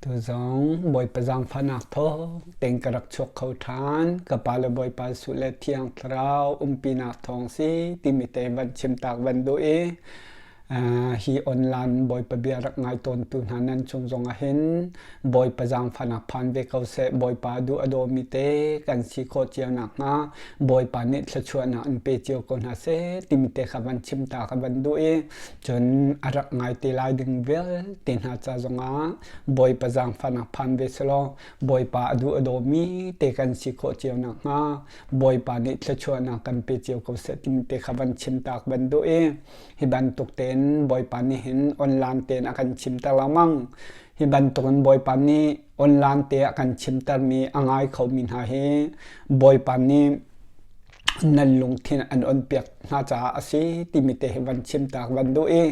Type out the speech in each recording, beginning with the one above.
Tuzong Bawipa zaangfahnak thawng tein ka rak chuak kho ṭhan. Ka pa le Bawipa Jesuh le Thiang Thlarau umpinak thawng si timi te van chimtak van duh i hi online Bawipa bia rak ngai tawntu hna nan chung zong ah hin Bawipa zaangfahnak phan ve ko seh. Bawipa duh a dawmi te kan si khawh cio nakhnga Bawipa nih thluachuahnak in pe cio ko hna seh timi te kha van chimta ka van duh i cun a rak ngai te lai ding vialte hna ca zongah Bawipa zaangfahnak phan ve selaw Bawipa a duh a dawmi te kan si khawh cio nakhnga Bawipa nih thluachuahnak kan pe cio ko seh timi te kha van chimtak van duh i hi bantuk tein Bawipa nih hin online tein a kan chimter lengmang. Hi bantukin Bawipa nih online te a kan chimtermi a ngai khomi hna hi Bawipa nih nan lungthin an onpiak hna caah a si timi te hi van chimtak van duh i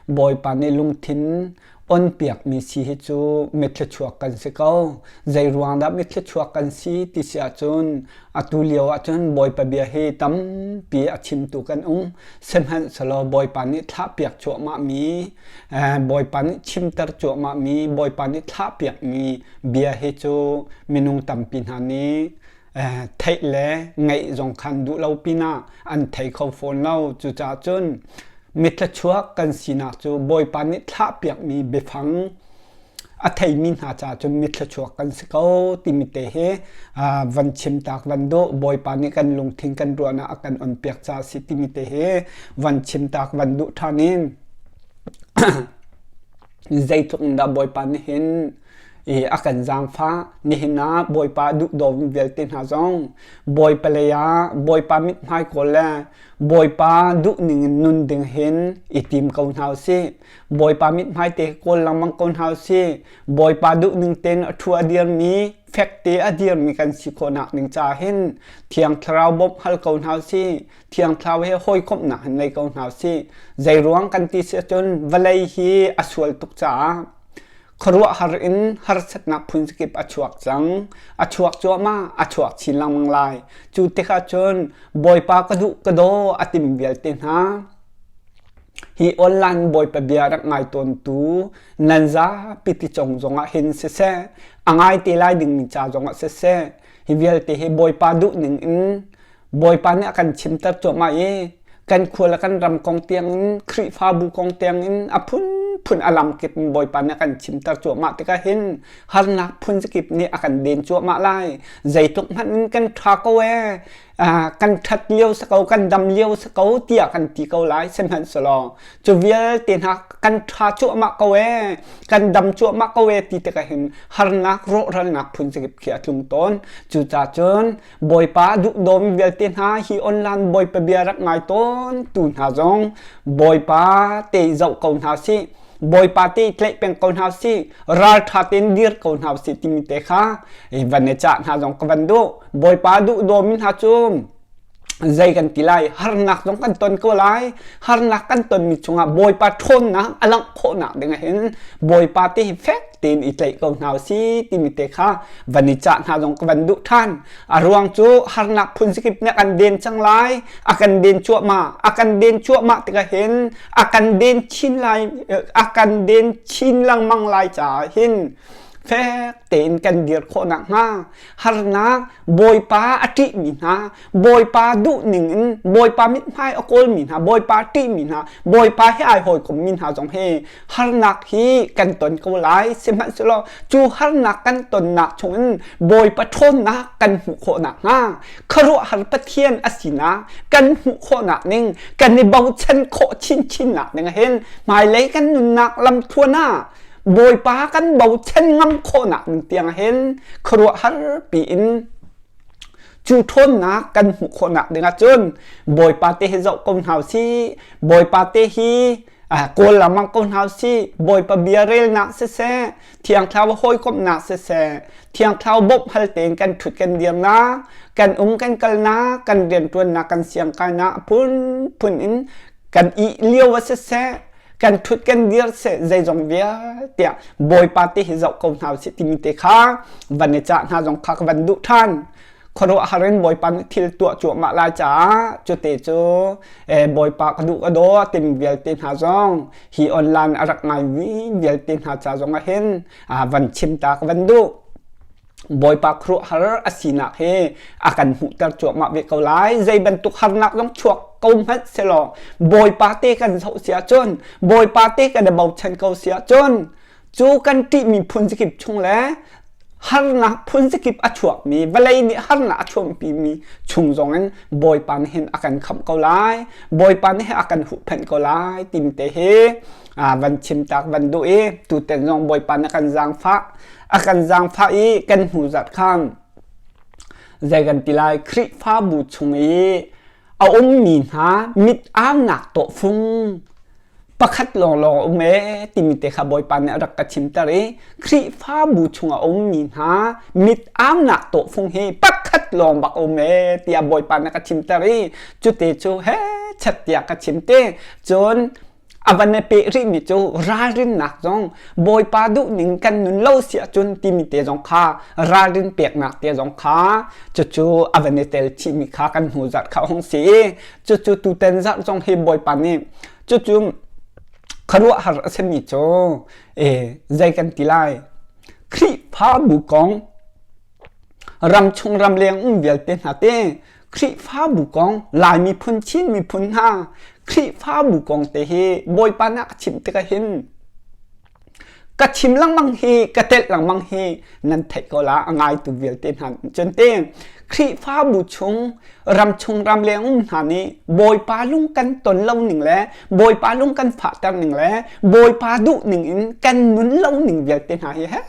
Bawipa nih lungthin onpiakmi si hi cu mithluachuak kan si ko. Zei ruang dah mithluachuak kan si ti si ahcun atu lio ahcun Bawipa bia hi tampi a chimtu kan um. Sihmanhsehlaw Bawipa nih thlahpiak cuahmahmi, Bawipa nih chimter cuahmahmi, Bawipa nih thlahpiakmi bia hi cu minung tampi hna nih theih le ngaih zong khan duh lo pinah an thei kho fawn lo. Cucaah cun mithluachuak kan sinak cu Bawipa nih thlahpiakmi biafang a theimi hna caah cun mithluachuak kan si ko timi te hi van chimtak van duh. Bawipa nih kan lungthin kan ruahnak a kan onpiak caah si timi te hi van chimtak van duh ṭhan in zeitluk in dah Bawipa nih hin i a kan zaangfah. Nihin ah Bawipa duhdawmi vialte hna zong Bawipa lei ah Bawipa mithmai kawl le Bawipa duhning in nun ding hin i tim ko hna usih. Bawipa mithmai te kawl lengmang ko hna usih. Bawipa duhning tein a ṭhu a dirmi, fekte a dirmi kan si khawhnak ding caah hin Thiang Thlarau bawmh hal ko hna usih. Thiang Thlarau he hawikomhnak hin ngei ko hna usih. Zeiruang kan ti si ahcun vawlei hi a sual tuk caah khuaruahhar in harsatnak phunkip a chuak cang. A chuak cuahmah, a chuak chin lengmang lai. Cu tikah cun Bawipa ka duh ka daw a tim vialte hna. Hi online Bawipa bia rak ngai tawntu nan zapi ti cong zongah hin siseh, a ngai te lai dingmi ca zongah siseh, hi vialte hi Bawipa duh ning in Bawipa nih a kan chimter cuahmah i kan khua le kan ram kong tiangin Khrihfabu kong tiangin a phunphun a lamkip in Bawipa nih a kan chimter cuahmah tikah hin harnak phun zakip nih a kan den cuahmah lai. Zeitluk hmanh in kan ṭha ko ee, kan ṭhat lio si ko, kan dam lio si ko tiah kan ti ko lai. Sihmanhsehlaw cu vialte hna kan ṭha cuahmah ko ee, kan dam cuahmah ko ee ti tikah hin harnak rawhralnak phun zakip khi a tlung tawn. Cucaah cun Bawipa duhdawmi vialte hna hi online Bawipa bia rak ngai tawn tu hna zong Bawipa te zoh ko hna sih Bawipa te tlaih peng ko hna sih ralṭha tein dir ko hna sih timi te kha van i cah hna zong ka van duh Bawipa duhdawmi hna cu zei kan ti lai harnak zong kan ton ko lai harnak kan tonmi chungah Bawipa ṭhawnnak a langh khawhnak ding ah hin Bawipa te hi fek tein i tlaih ko hna si timi te kha van i cah hna zong ka van duh ṭhan a ruang cu harnak phun zakip nih a kan den cang lai a kan den cuahmah a kan den cuahmah tikah hin a kan den chin lai a kan den chin lengmang lai caah hin fek tein kan dir khawh nakhnga harnak Bawipa a ṭihmi hna Bawipa duhning in Bawipa mithmai a kawlmi hna Bawipa a ṭihmi hna Bawipa he ai hawikommi hna zong hi harnak hi kan ton ko lai sihmanhsehlaw cu harnak kan tonnak chungin Bawipa ṭhawnnak kan hmuh khawh nakhnga khuaruahhar Pathian a sinak kan hmuh khawhnak ning kan i bochan khawh chinchinnak ding hin hmailei kan nunnak lamthluan ah Bawipa kan bochan ngam khawhnak ding tiang hin khuaruahhar piin Cu ṭhawnnak kan hmuh khawhnak dingah cun Bawipa te hi zoh ko hna usih. Bawipa te hi kawl lengmang ko hna usih. Bawipa bia relnak siseh, Thiang Thlarau hawikomhnak siseh, Thiang Thlarau bawmh hal tein kan ṭhut kan dirnak, kan um kan kalnak, kan rianṭuannak, kan siangkainak a phunphun in kan ih lio ah siseh, kan ṭhut kan dir seh zeizong vialte ah Bawipa te hi zoh ko hna usih timi te kha van i cah hna zong kha ka van duh ṭhan. Khuaruahhar in Bawipa nih thil tuah cuahmah lai caah cute cu Bawipa ka duh ka daw timi vialte hna zong hi online a rak ngaimi vialte hna ca zong ah hin van chim ta ka van duh. Bawipa khuaruahhar a sinak hi a kan hmuhter cuahmah ve ko lai. Zei bantuk harnak zong chuak ko hmanh selaw Bawipa te kan zoh si ahcun Bawipa te kan i bochan ko si ahcun cu kan ṭihmi phun zakip chung le harnak phun zakip a chuakmi vawlei nih harnak a chuahpimi chung zongin Bawipa nih hin a kan khamh ko lai. Bawipa nih hin a kan huhphenh ko lai timi te hi van chim tak van duh i tutan zong Bawipa nih a kan zaangfah a kan zaangfah i kan hnu zat khan zei kan ti lai Khrihfabu chung i a ummi hna mit aunak tawhfung pakhat lawnglawng a um ee timi te kha Bawipa nih a rak ka chimter i Khrihfabu chung a ummi hna mit aunak tawhfung hi pakhat lawng bak a um ee tiah Bawipa nih a ka chimter i cute cu he chat tiah ka chim te cun A van i peh rihmi cu ralrinnak zong Bawipa duhning kan nun lo si ahcun timi te zong kha ralrin peknak te zong kha cucu a van i tel chihmi kha kan hnu zarh kha hung si i cucu tuten zarh zong hi Bawipa nih cucu khuaruahhar a simi cu e zei kan ti lai Khrihfabu kong ramchung ramleng um vialte hna te Khrihfabu kong Lai miphun Chin miphun hna Khrihfabu kong te hi Bawipa nih a ka chimh tikah hin ka chim lengmang hi ka telh lengmang hi nan theih ko la a ngaitu vialte hna cun te Khrihfabu chung ramchung ramleng um hna nih Bawipa lung kan ton lo ning le Bawipa lung kan fahter ning le Bawipa duh ning in kan nun lo ning vialte hna hi he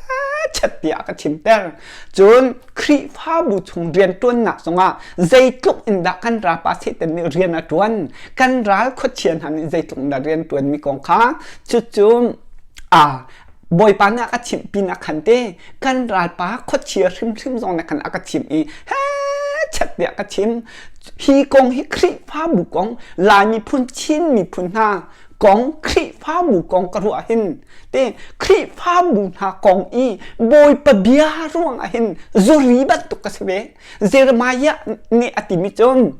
chat tiah ka chimter cun Khrihfabu chung rianṭuannak zongah zeitluk in dah kan ralpa Satan nih rian a ṭuan, kan ral khuachia hna nih zeitluk in dah rian ṭuanmi kong kha cucu aa Bawipa nih a ka chimh pinah khan te kan ralpa khuachia hrimhrim zong nih khan a ka chimh i he chat tiah ka chim. Hi kong hi Khrihfabu kong Lai miphun Chin miphun hna kong Khrihfabu kong ka ruah hin te Khrihfabu hna kong i Bawipa bia ruang ah hin zuri bantuk ka si ve. Jeremiah nih a timi cu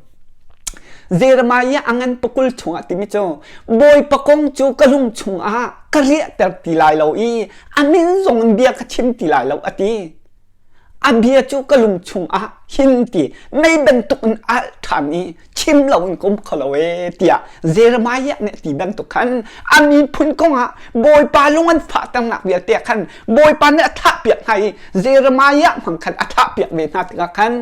Jeremiah a ngan pakul chungah timi cu Bawipa kong cu ka lung chungah ka riahter ti lai lo i a min zong in bia ka chim ti lai lo a ti. A bia cu ka lung chungah hin ti mei bantuk in alh ṭhan i chim loin ka um kho lo ee tiah Jeremiah nih a ti bantuk khan a miphun kongah Bawipa lung an fahternak vialte ah khan Bawipa nih a thahpiak hna i Jeremiah hmang khan a thahpiak ve hna tikah khan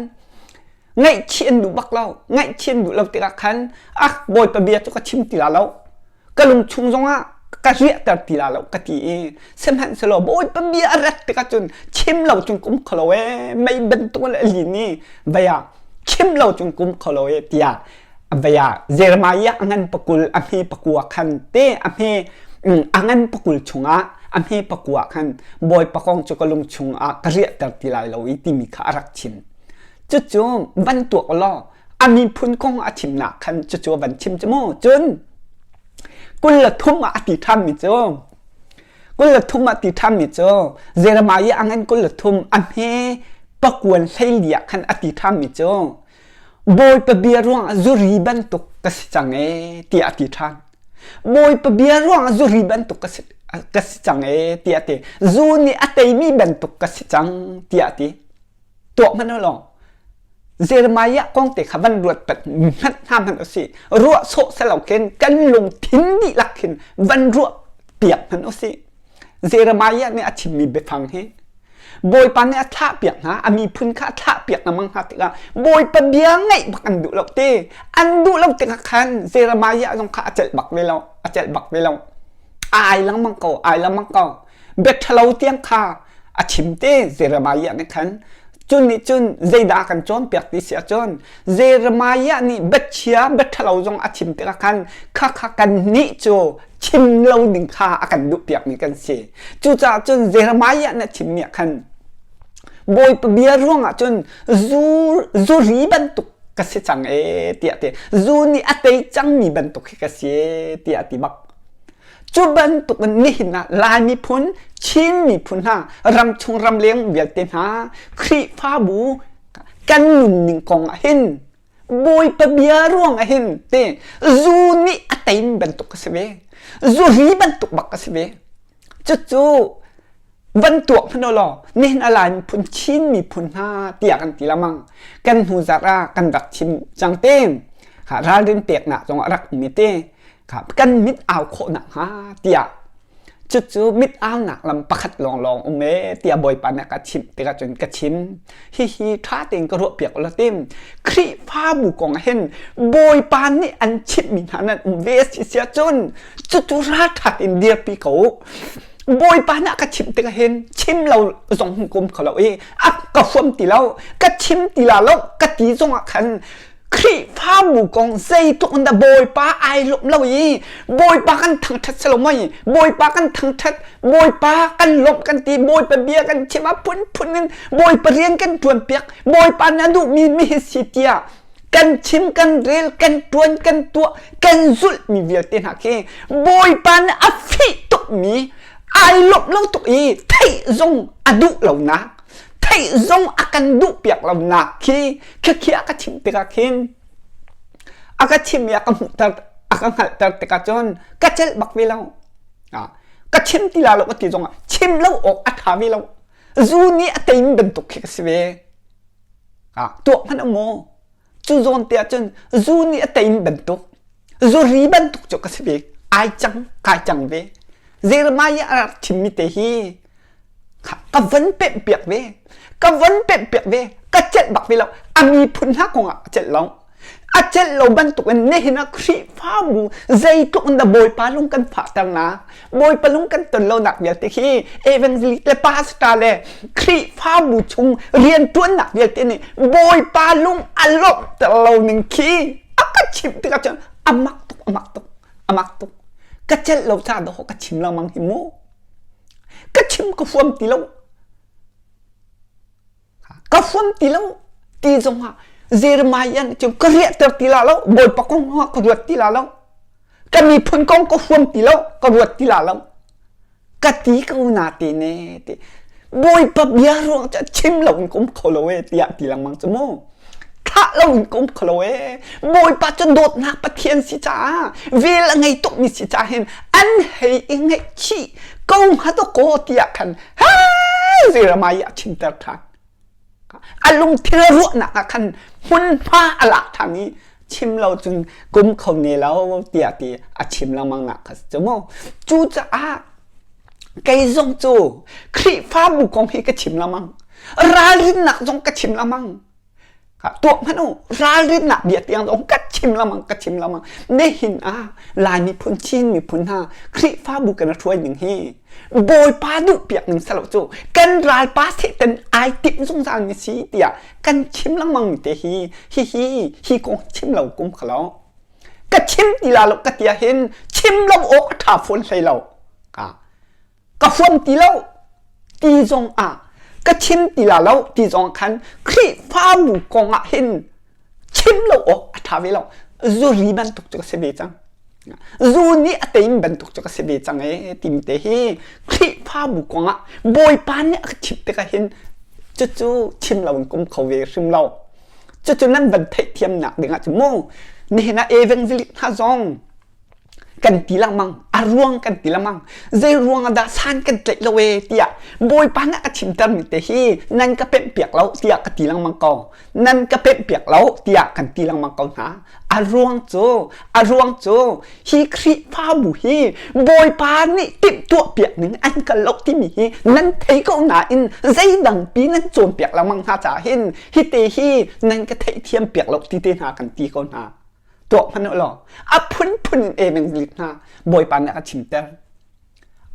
ngaihchih an duh bak lo ngaihchih an duh lo tikah khan ah Bawipa bia cu ka chim ti la lo ka lungchung zongah ka riahter ti la lo ka ti i sihmanhsehlaw Bawipa bia a rat tikah cun chim lo cun kum kho lo ee mei bantuk in a lin i vei ah chim lo cun kum kho lo ee tiah vei ah Jeremiah a ngan pakul a hme pakua khan te a hme a ngan pakul chungah a hme pakua khan Bawipa kong cu ka lung chungah ka riahter ti lai lo i timi kha a rak chim cucu van tuak law a miphun kong a chimnak khan cucu a van chim cu mu cun 23 ah a ti ṭhanmi cu 23 ah ti ṭhanmi cu Jeremiah a ngan 23 a hme pakuan hleili ah khan a ti ṭhanmi cu Bawipa bia ruangah zuri bantuk ka si cang ee tiah a ti ṭhan. Bawipa bia ruangah zuri bantuk ka si, ka si cang ee tiah a ti. Zu nih a teimi bantuk ka si cang tiah a ti. Tuah hmanh u law Jeremiah kong te kha van ruat pat hmanh hna hmanh usih. Ruah sawh selo khin kan lungthin dihlak khin van ruah piak hmanh usih. Jeremiah nih a chimmi biafang hi Bawipa nih a thlah piak hna, a miphun kha a thlah piak lengmang hna tikah Bawipa bia ngaih bak an duh lo ti. An duh lo tikah khan Jeremiah zong kha a celh bak ve lo, a celh bak ve lo. Ai lengmang ko, ai lengmang ko. Bia ṭhalo tiang kha a chim te Jeremiah nih khan cun nih cun zeidah kan cawnpiak ti si ahcun Jeremiah nih biachia bia ṭhalo zong a chim tikah khan khakha kannih cu chim lo ding kha a kan duhpiakmi kan si. Cucaah cun Jeremiah nih a chimmi ah khan Bawipa bia ruangah cun zu zuri bantuk ka si cang ee tiah ti zu nih a tei cangmi bantuk hi ka si ee tiah a ti bak. Cu bantuk in nihin ah Lai miphun, Chin miphun hna, ramchung ramleng vialte hna, Khrihfabu Kan nunning kong ah hin Bawipa bia ruang ah hin te zu nih a tein bantuk ka si ve. Zu ri bantuk bak ka si ve. Cucu van tuak hmanh law nihin a Lai miphun Chin miphun hna tiah kan ti lamang. Kan hnu zarh ah kan rak chim cang te. Kha ralrin peknak zong a rak um i te. Kha kan mit au khawh nakhnga tiah Cucu mit aunak lam pakhat lawnglawng um ee tiah Bawipa nih a ka chimh tikah cun ka chim. Hihi ṭha tein ka ruahpiak ulaw tim. Khrihfabu kong ah hin Bawipa nih an chimhmi hna nan um ve a si si ahcun cucu ralṭha tein dirpi ko u. Bawipa nih a ka chimh tikah hin chim lo zong hin ka um kho lo i a ka huam ti lo, ka chim ti la lo ka ti zongah khan Khrihfabu kong zeitluk in dah Bawipa ai lawmh lo i Bawipa kan thangṭhat si lo mei Bawipa kan thangṭhat Bawipa kan lawmh kan ti Bawipa bia kan chim a phunphun in Bawipa rian kan ṭuan piak Bawipa nih a duhmi mi hi si tiah kan chim kan rel kan ṭuan kan tuah kan zulh mi vialte hna khi Bawipa nih a fih tukmi ai lawmh lo tuk i theih zong a duh lonak theih zong a kan duh piak lonak khi Khikhi a ka chimh tikah khin a ka chim i a ka hmuhter a ka hngalhter tikah cun ka celh bak ve lo. Ka chim ti la lo ka ti zongah chim lo awk a ṭha ve lo. Zu nih a teimi bantuk khi ka si ve. Tuah hmanh maw? Cu zawn te ahcun zu nih a teimi bantuk, zu ri bantuk cu ka si ve. Ai cang, kai cang ve. Jeremiah a rak chimmi te hi ka von pemh piak ve ka von pemh piak ve ka celh bak ve lo a miphun hna kong ah a celh lo a celh lo bantuk in nihin ah Khrihfabu zeitluk in dah Bawipa lung kan fahter na Bawipa lung kan ton lo nak vialte khi evangelist le pastor le Khrihfabu chung rianṭuannak vialte nih Bawipa lung a lawmhter lo ning khi a ka chimh tikah cun a mak tuk a mak tuk a mak tuk ka celh lo ca dawh ka chim lengmang hi mu Ka chim ka huam ti lo. Ka huam ti lo ti zongah Jeremiah nih cun ka riahter ti la lo, Bawipa kong zongah ka ruat ti la lo. Ka miphun kong ka huam ti lo, ka ruat ti la lo. Ka ti ko na te ne ti. Bawipa bia ruang cu chim lo in ka um kho lo e tiah ti lengmang cu mu. Thlah lo in ka um kho lo ee. Bawipa cu dawtnak Pathian si caah vel a ngei tukmi si caah hin an hei i ngaihchih ko hnga dawkaw tiah khan hei Jeremiah a chimter ṭhan. A lungthin a ruahnak ah khan hmunhma a lak ṭhan i chim lo cun kum kho ne lo tiah ti a chim lengmang nak kha si cu mu. Cucaah kei zong cu Khrihfabu kong hi ka chim lengmang. Ralrinnak zong ka chim lengmang. Tuah hmanh u, ralrinnak bia tiang zong ka chim lengmang, ka chim lengmang. Nihin ah Lai miphun, Chin miphun hna Khrihfabu kan hruai ning hi Bawipa duh piak ning salo cu kan ralpa Satan ai timh zungzal mi si tiah kan chim lengmang mi te hi hihi hi kong chim lo kum kha lo. Ka chim ti la lo ka tia hin chim lo awk a ṭha fawn hlei lo. Ka huam ti lo ti zong ah ka chim ti la lo ti zong khan Khrihfabu kong ah hin chim lo awk a ṭha ve lo. Zuri bantuk cu ka si ve cang. Zu nih a tein bantuk cu ka si ve cang ee timi te hi Khrihfabu kong ah Bawipa nih a ka chimh tikah hin cucu chim lo in kum kho ve hrim lo. Cucu nan van theihthiamnak ding ah cun mu nihin ah evangelist hna zong kan ti lengmang a ruang kan ti lengmang zei ruang ah dah san kan tlaih lo ee tiah Bawipa nih a ka chimtermi te hi nan ka pemh piak lo tiah ka ti lengmang ko nan ka pemh piak lo tiah kan ti lengmang ko hna a ruang cu a ruang cu hi Khrihfabu hi Bawipa nih timhtuah piak ning an kal lo timi hi nan thei ko nain zeidang pi nan cawnpiak lengmang hna caah hin hi te hi nan ka theihthiam piak lo ti te hna kan ti ko hna tuah hmanh u law a phunphun in evangelist hna Bawipa nih a ka chimter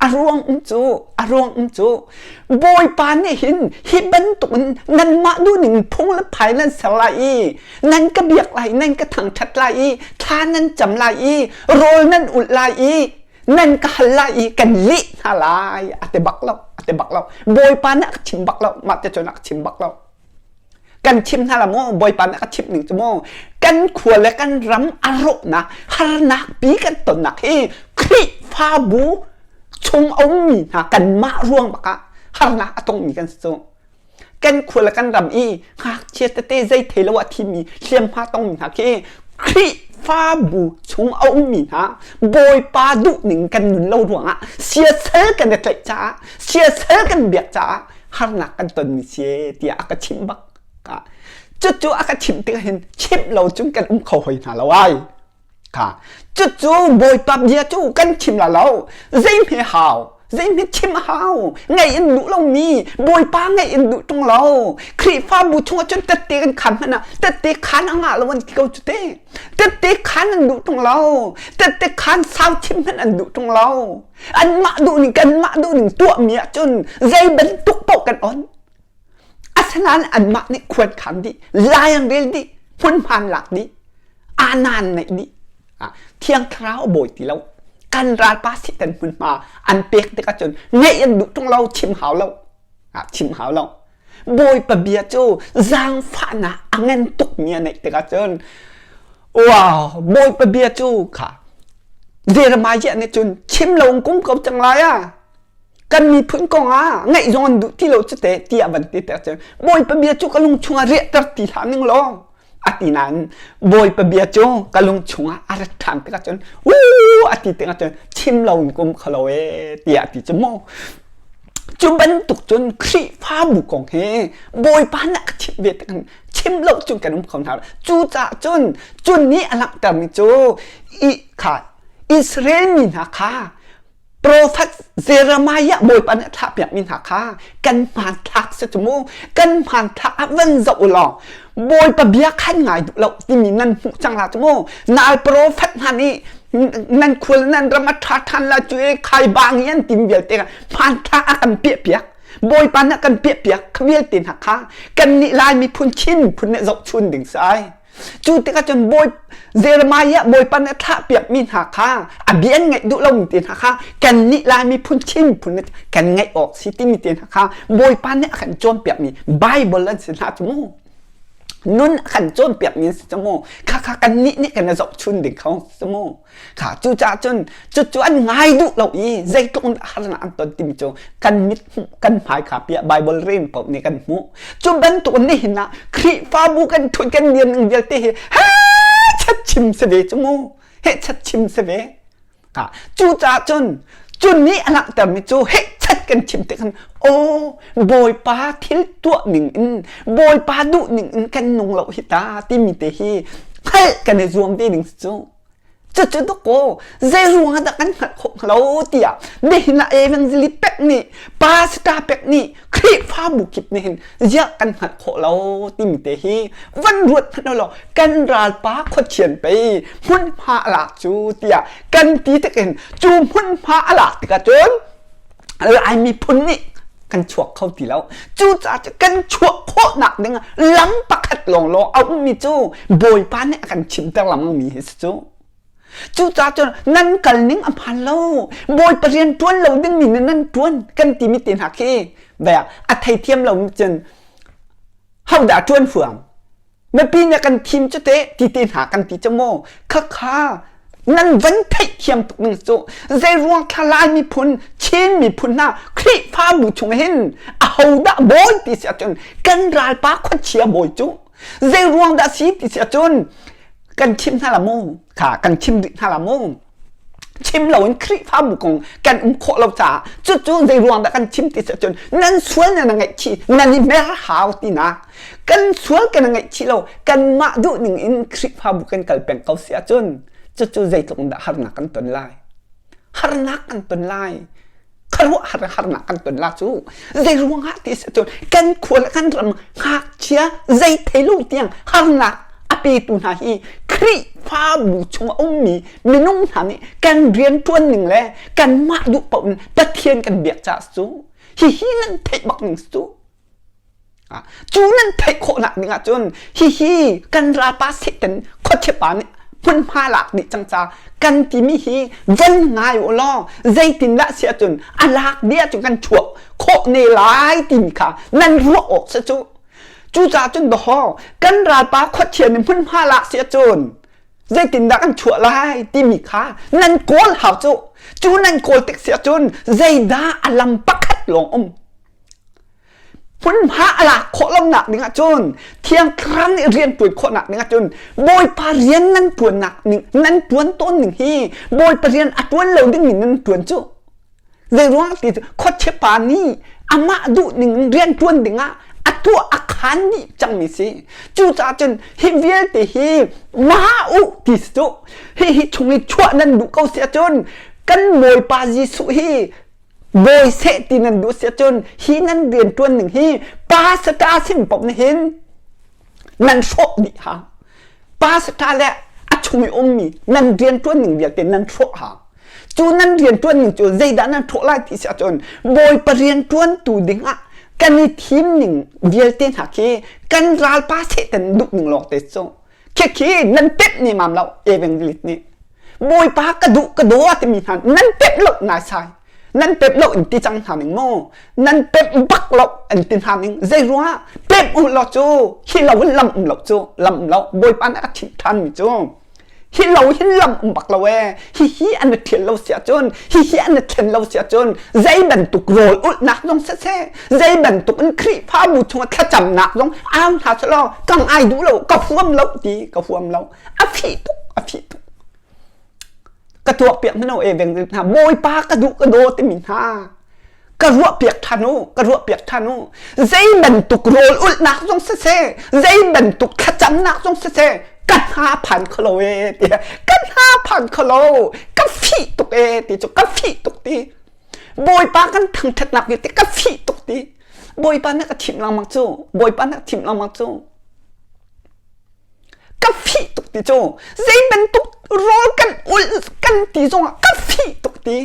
a ruang um cu a ruang um cu Bawipa nih hin hi bantuk in nanmah duhning phung le phai nan ser lai i nan ka biak lai nan ka thangṭhat lai i thla nan cam lai i rawl nan ulh lai i nan ka hal lai i kan leh hna lai a ti bak lo a ti bak lo Bawipa nih a ka chim bak lo mah te cun a ka chim bak lo kan chim hna la maw Bawipa nih a ka chimh ning cu maw kan khua le kan ram a rawhnak harnak pi kan tonnak hi Khrihfabu chung a ummi hna kanmah ruang bak ah harnak a tongmi kan si cu. kan khua le kan ram i ngakchia tete zei thei lo ah thimi hliamhma tongmi hna khi Khrihfabu chung a ummi hna Bawipa duhning kan nun lo ruangah siasal kan i tlaih caah siasal kan biak caah harnak kan tonmi si tiah a ka chimh bak. Cucu a ka chimh tikah hin chimh lo cun kan um kho hoi hna lo ai. Kha cucu Bawipa bia cu kan chim la lo. Zeihme hau, zeihme chim hau. Ngaih in duh lomi Bawipa ngaih in duh ṭung lo. Khrihfabu chungah cun tette kan khan hmanh ah tette khan a ngah lo an ti ko cu te. Tette khan an duh ṭung lo. Tette khan sau chim hmanh an duh ṭung lo. Anmah duh ning kanmah duh ning tuahmi ahcun zei bantuk paoh kan on. Asinain anmah nih khuan khan dih, lai an rel dih, hmunhma an lak dih, aana an neih dih. Thiang Thlarau a bawi ti lo. Kan ralpa Satan hmunhma an pek tikah cun ngeih an duh ṭung lo, chim hau lo. Chim hau lo. Bawipa bia cu zaangfahnak a ngan tukmi a neih tikah cun wow, Bawipa bia cu kha Jeremiah nih cun chim lo in kum ko cang lai ah. Kan miphun kong ah ngaih zong an duh ti lo cu te tiah van ti ter cun Bawipa bia cu ka lung chungah riahter ti hlah ning law a ti nain Bawipa bia cu ka lung chungah a rat ṭhan tikah cun uu a ti tikah cun chim lo in kum kho lo ee tiah a ti cu mu. Cu bantuk cun Khrihfabu kong hi Bawipa nih a ka chimh ve tikah chim lo cun kan um kho hna lo. Cucaah cun cun nih a langhtermi cu i kha Israel mi hna kha Profet Jeremiah Bawipa nih a thlahpiakmi hna kha kan hmanthlak si cu mu kan hmanthlak ah van zoh u law Bawipa bia khan ngai duh lo timi nan hmuh cang la cu mu nal profet hna nih nan khual nan ram a ṭha ṭhan la cu e khai bang i an tim vialte hmanthlak a kan piahpiak Bawipa nih a kan piahpiak kha vialte hna kha kan nih Lai miphun Chin miphun nih zohchun ding si ai Cu tikah cun Bawi Jeremiah Bawipa nih a thlahpiakmi hna kha a bia an ngaih duh lomi te hna kha kannih Lai miphun Chin miphun nih kan ngaih awk si timi te hna kha Bawipa nih a kan cawnpiakmi Bible an si hna cu mu. Nun a kan cawnpiakmi an si cu mu. Khakha kannih nih kan i zohchun ding kho si mu. Kha cucaah cun cucu an ngai duh lo i zeitluk in harnak an ton timi cu kan mit hmuh kan hmai kha piah Bible rel paoh nih kan hmuh. Cu bantuk nihin ah Khrihfabu kan thut kan dir ning vialte hi chat chim si ve cu mu. He chat chim si ve. Ha cucaah cun cu nih a langhtermi cu heh chat kan chim tik hin aw Bawipa thil tuah ning in Bawipa duh ning in kan nung lo hi ta timi te hi hngalh kan i zuam ve ding si cu. Cucu dawkaw zei ruangah dah kan hngalh khawh hnga lo tiah nihin ah evangelist pek nih pastor pek nih Khrihfabu kip nih hin ziah kan hngalh khawh lo timi te hi van ruat hmanh law kan ralpa khuachian pei hmunhma a lak cu tiah kan ti tikin cu hmunhma a lak tikah cun Lai miphun nih kan chuak kho ti lo. Cucaah kan chuah khawhnak ding lam pakhat lawnglawng a ummi cu Bawipa nih a kan chimter lengmangmi hi si cu. Cucaah cun nan kal ning a hmaan lo. Bawipa rian ṭuan lo dingmi nih nan ṭuan kan timi te hna khi a theithiam lo cun hodah ṭuan huam? Mipi nih kan thim cu teh ti te hna kan ti cu maw khakha nan van theihthiam tuk ning cu zei ruang thla Lai miphun Chin miphun hna Khrihfabu chung hin ahodah bawi ti si ahcun kan ralpa khuachia bawi cu zei ruang dah si ti si ahcun kan chim hna la mu kha kan chim rih hna la mu chim loin Khrihfabu kong kan um khawh lo caah cucu zei ruang dah kan chim ti si ahcun nan sual nan ngaihchih nan i mer hau tinak kan sual kan ngaihchih lo kanmah duh ning in Khrihfabu kan kal peng ko si ahcun cucu zeitluk in dah harnak kan ton lai harnak kan ton lai khuaruahhar harnak kan ton la cu zei ruangah ti si cun kan khua le kan ram ngakchia zei thei lo tiang harnak a petu hna hi Khrihfabu chung a ummi minung hna nih kan rianṭuan ning le kanmah duh paoh in Pathian kan biak caah cu hihi nan theih bak ning cu Cu nan theih khawhnak ding ahcun hihi kan ralpa Satan khuachiapa nih hmunhma lak dih cang ca kan timi hi van ngai u law zeitindah si ahcun a lak dih ahcun kan chuak khawh ne lai timi kha nan ruah awk si cu. Cucaah cun dawhaw kan ralpa khuachia nih hmunhma lak si ahcun zeitindah kan chuah lai timi kha nan kawl hau cu. Cu nan kawl tik si ahcun zeidah a lam pakhat lawng um. Hmunhma a lak khawh lonak ding ahcun Thiang Thlarau nih rian ṭuan khawhnak ding ahcun Bawipa rian nan ṭuannak ning nan ṭuan tawn ning hi Bawipa rian a ṭuan lo dingmi nan ṭuan cu. Zeiruang ti cu khuachia pa nih amah duh ning in rian ṭuan dingah a tuah a khaan dih cangmi si. Cucaah cun hi vialte hi ma u ti si cu. Hihi chung i chuah nan duh ko si ahcun kan Bawipa Jesuh hi bawi seh ti nan duh si ahcun hi nan rian ṭuan ning hi pastor sin paoh nih hin nan hrawh dih hau. Pastor le a chung i ummi nan rian ṭuan ning vialte nan hrawh hau. Cu nan rian ṭuan ning cu zeidah nan hrawh lai ti si ahcun Bawipa rian ṭuantu dingah kan i thim ning vialte hna khi kan ralpa Satan duh ning lawng te cu Khikhi nan pemh ni mam lo evangelist nih Bawipa ka duh ka daw timi hna nan pemh lo naisai nan pemh lo in ti cang hna ning mu nan pemh bak lo an ti hna ning zei ruangah pemh u law cu hi lo in lam um lo cu lam um lo Bawipa nih a chimh ṭhan mi cu hi lo hin lam um bak lo ee hihi an i ṭhial lo si ahcun hihi an i thlen lo si ahcun zei bantuk rawl ulhnak zong siseh zei bantuk in Khrihfabu chungah thlacamnak zong au hna selaw ka ngai duh lo ka huam lo ti ka huam lo a fih tuk a fih tuk ka tuak piak hna e veng hna bawipa ka duh ka daw timi hna ka ruah piak ṭhan u ka ruah piak ṭhan u zei bantuk rawl ulhnak zong siseh zei bantuk thlacamnak zong siseh ka hna phan kholo e ti ka hna phan kholo ka fih tuk e ti cu ka fih tuk ti Bawipa kan thangṭhatnak vialte ka fih tuk ti Bawipa na ka thim lengmang cu Bawipa na ka thim lengmang cu ka fih tuk ti cu zei bantuk rawl kan ulh kan ti zongah ka fih tuk ti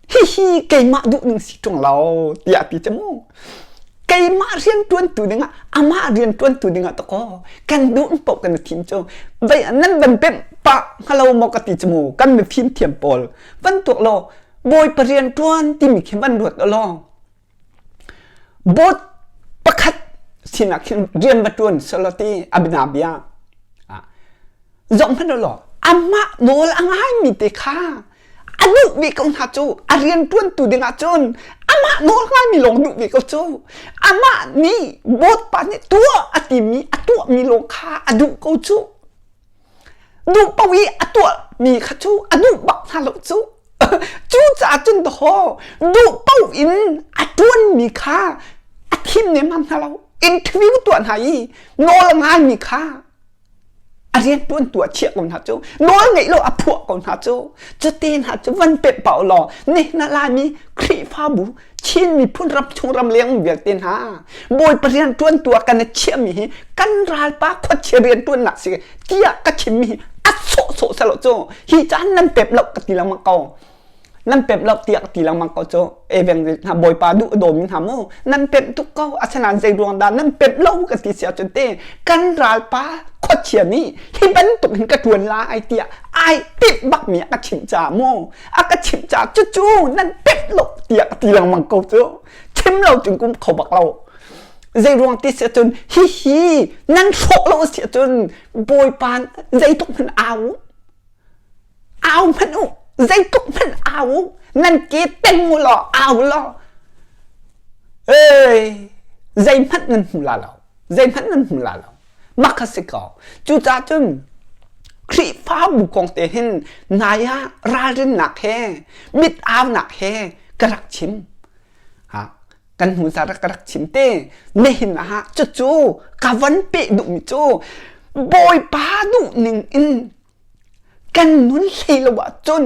Hihi keimah duhning si ṭung lo tiah ti cu mu. Keimah rianṭuantu dingah amah rianṭuantu dingah takaw kan duh paoh kan i thim cu vai nan van pemh pah hngalo maw ka ti cu mu kan mifim thiam pawl van tuak law Bawipa rianṭuan timi khi van ruat law Boat pakhat sinak khin rian va ṭuan selaw ti a bianabia zoh hmanh law amah nawl a ngaimi te kha a duh ve ko hna cu a rian ṭuantu dingah cun amah nawl ngaimi lawng duh ve ko cu amah nih boat pa nih tuah a timi a tuahmi lawng kha a duh ko cu duh paoh i a tuahmi kha cu a duh bak hna lo cu cucaah cun dawhaw duh paoh in a ṭuanmi kha a thim nemam hna lo interview tuah hna i nawl a ngaimi kha a rian ṭuan tu a chiah ko hna cu nawl ngeih lo a phuah ko hna cu cute hna cu van pemh pah law nihin ah Laimi Khrihfabu Chin miphun ram chung ram leng vialte hna Bawipa rian ṭuantu ah kan i chiahmi hi kan ralpa khuachia rian ṭuannak si tiah ka chimmi hi a sawhsawh selaw cu hi caan nan pemh lo ka ti lengmang ko nan pemh lo tiah ka ti lengmang ko cu eveng hna Bawipa duh dawmi hna mu nan pemh tuk ko asinain zei ruang dah nan pemh lo ka ti si ahcun te kan ralpa khuachia nih hi bantuk hin ka ṭuan lai tiah ai timh bakmi a ka chimh caah mu a ka chimh caah cucu nan pemh lo tiah ka ti lengmang ko cu chim lo cun kum kho bak lo zei ruang ti si ahcun hihi nan hrawh lo si ahcun bawipa zeitluk hmanh au au hmanh u zeitluk hmanh au u nan ke teng u law au law ei zeihmanh nan hmu la lo zeihmanh nan hmu la lo mak kha si ko cucaah cun Khrihfabu kong te hin nai ah ralrinnak he mit aunak he ka rak chim ha kan hnu za ka rak chim te nihin ah cucu ka van peh duhmi cu Bawipa duh ning in kan nun hlei lo ahcun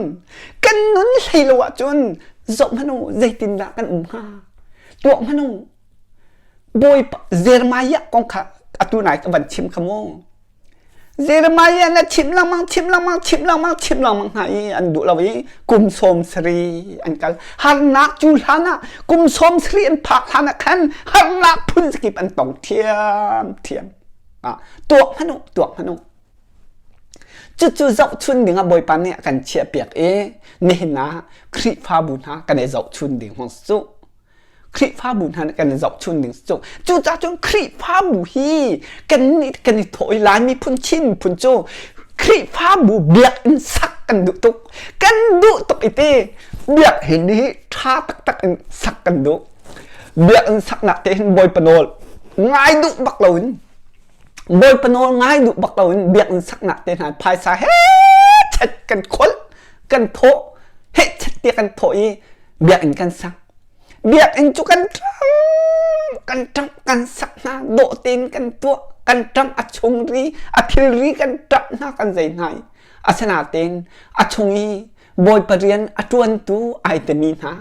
kan nun hlei lo ahcun zoh hmanh u zeitindah kan um hnga tuah hmanh u Bawipa Jeremiah kong kha atu nai ka van chim kha mu. Jeremiah na chim lengmang chim lengmang chim lengmang chim lengmang hna i an duh lo i kum sawm sarih an kal. Harnak cu hlan ah kum sawm sarih an phak hlan ah khan harnak phun zakip an tong thiam thiam. Ah, tuak hmanh u, tuak hmanh u. Cucu zohchun ding ah Bawipa nih a kan chiahpiak i nihin ah Khrihfabu hna kan i zohchun ding hong si cu. Khrihfabu hna nih kan i zohchun ding cu. Cucaah cun Khrihfabu hi kan nih kan i thawh i Lai miphun Chin miphun cu Khrihfabu biakinn sak kan duh tuk. Kan duh tuk i ti biakinn hi ṭha taktak in sak kan duh. Biakinn saknak te hin Bawipa nawl ngai duh bak loin Bawipa nawl ngai duh bak loin biakinn saknak te hna phaisa he chet kan kholh kan thawh he chet te kan thawh i biakinn kan sak. Biakinn cu kan ṭang kan ṭamh kan sak hna dawh tein kan tuah kan ṭamh a chungri a thilri kan ṭamh hna kan zei hna i asinain a chung i Bawipa rian a ṭuantu ai timi hna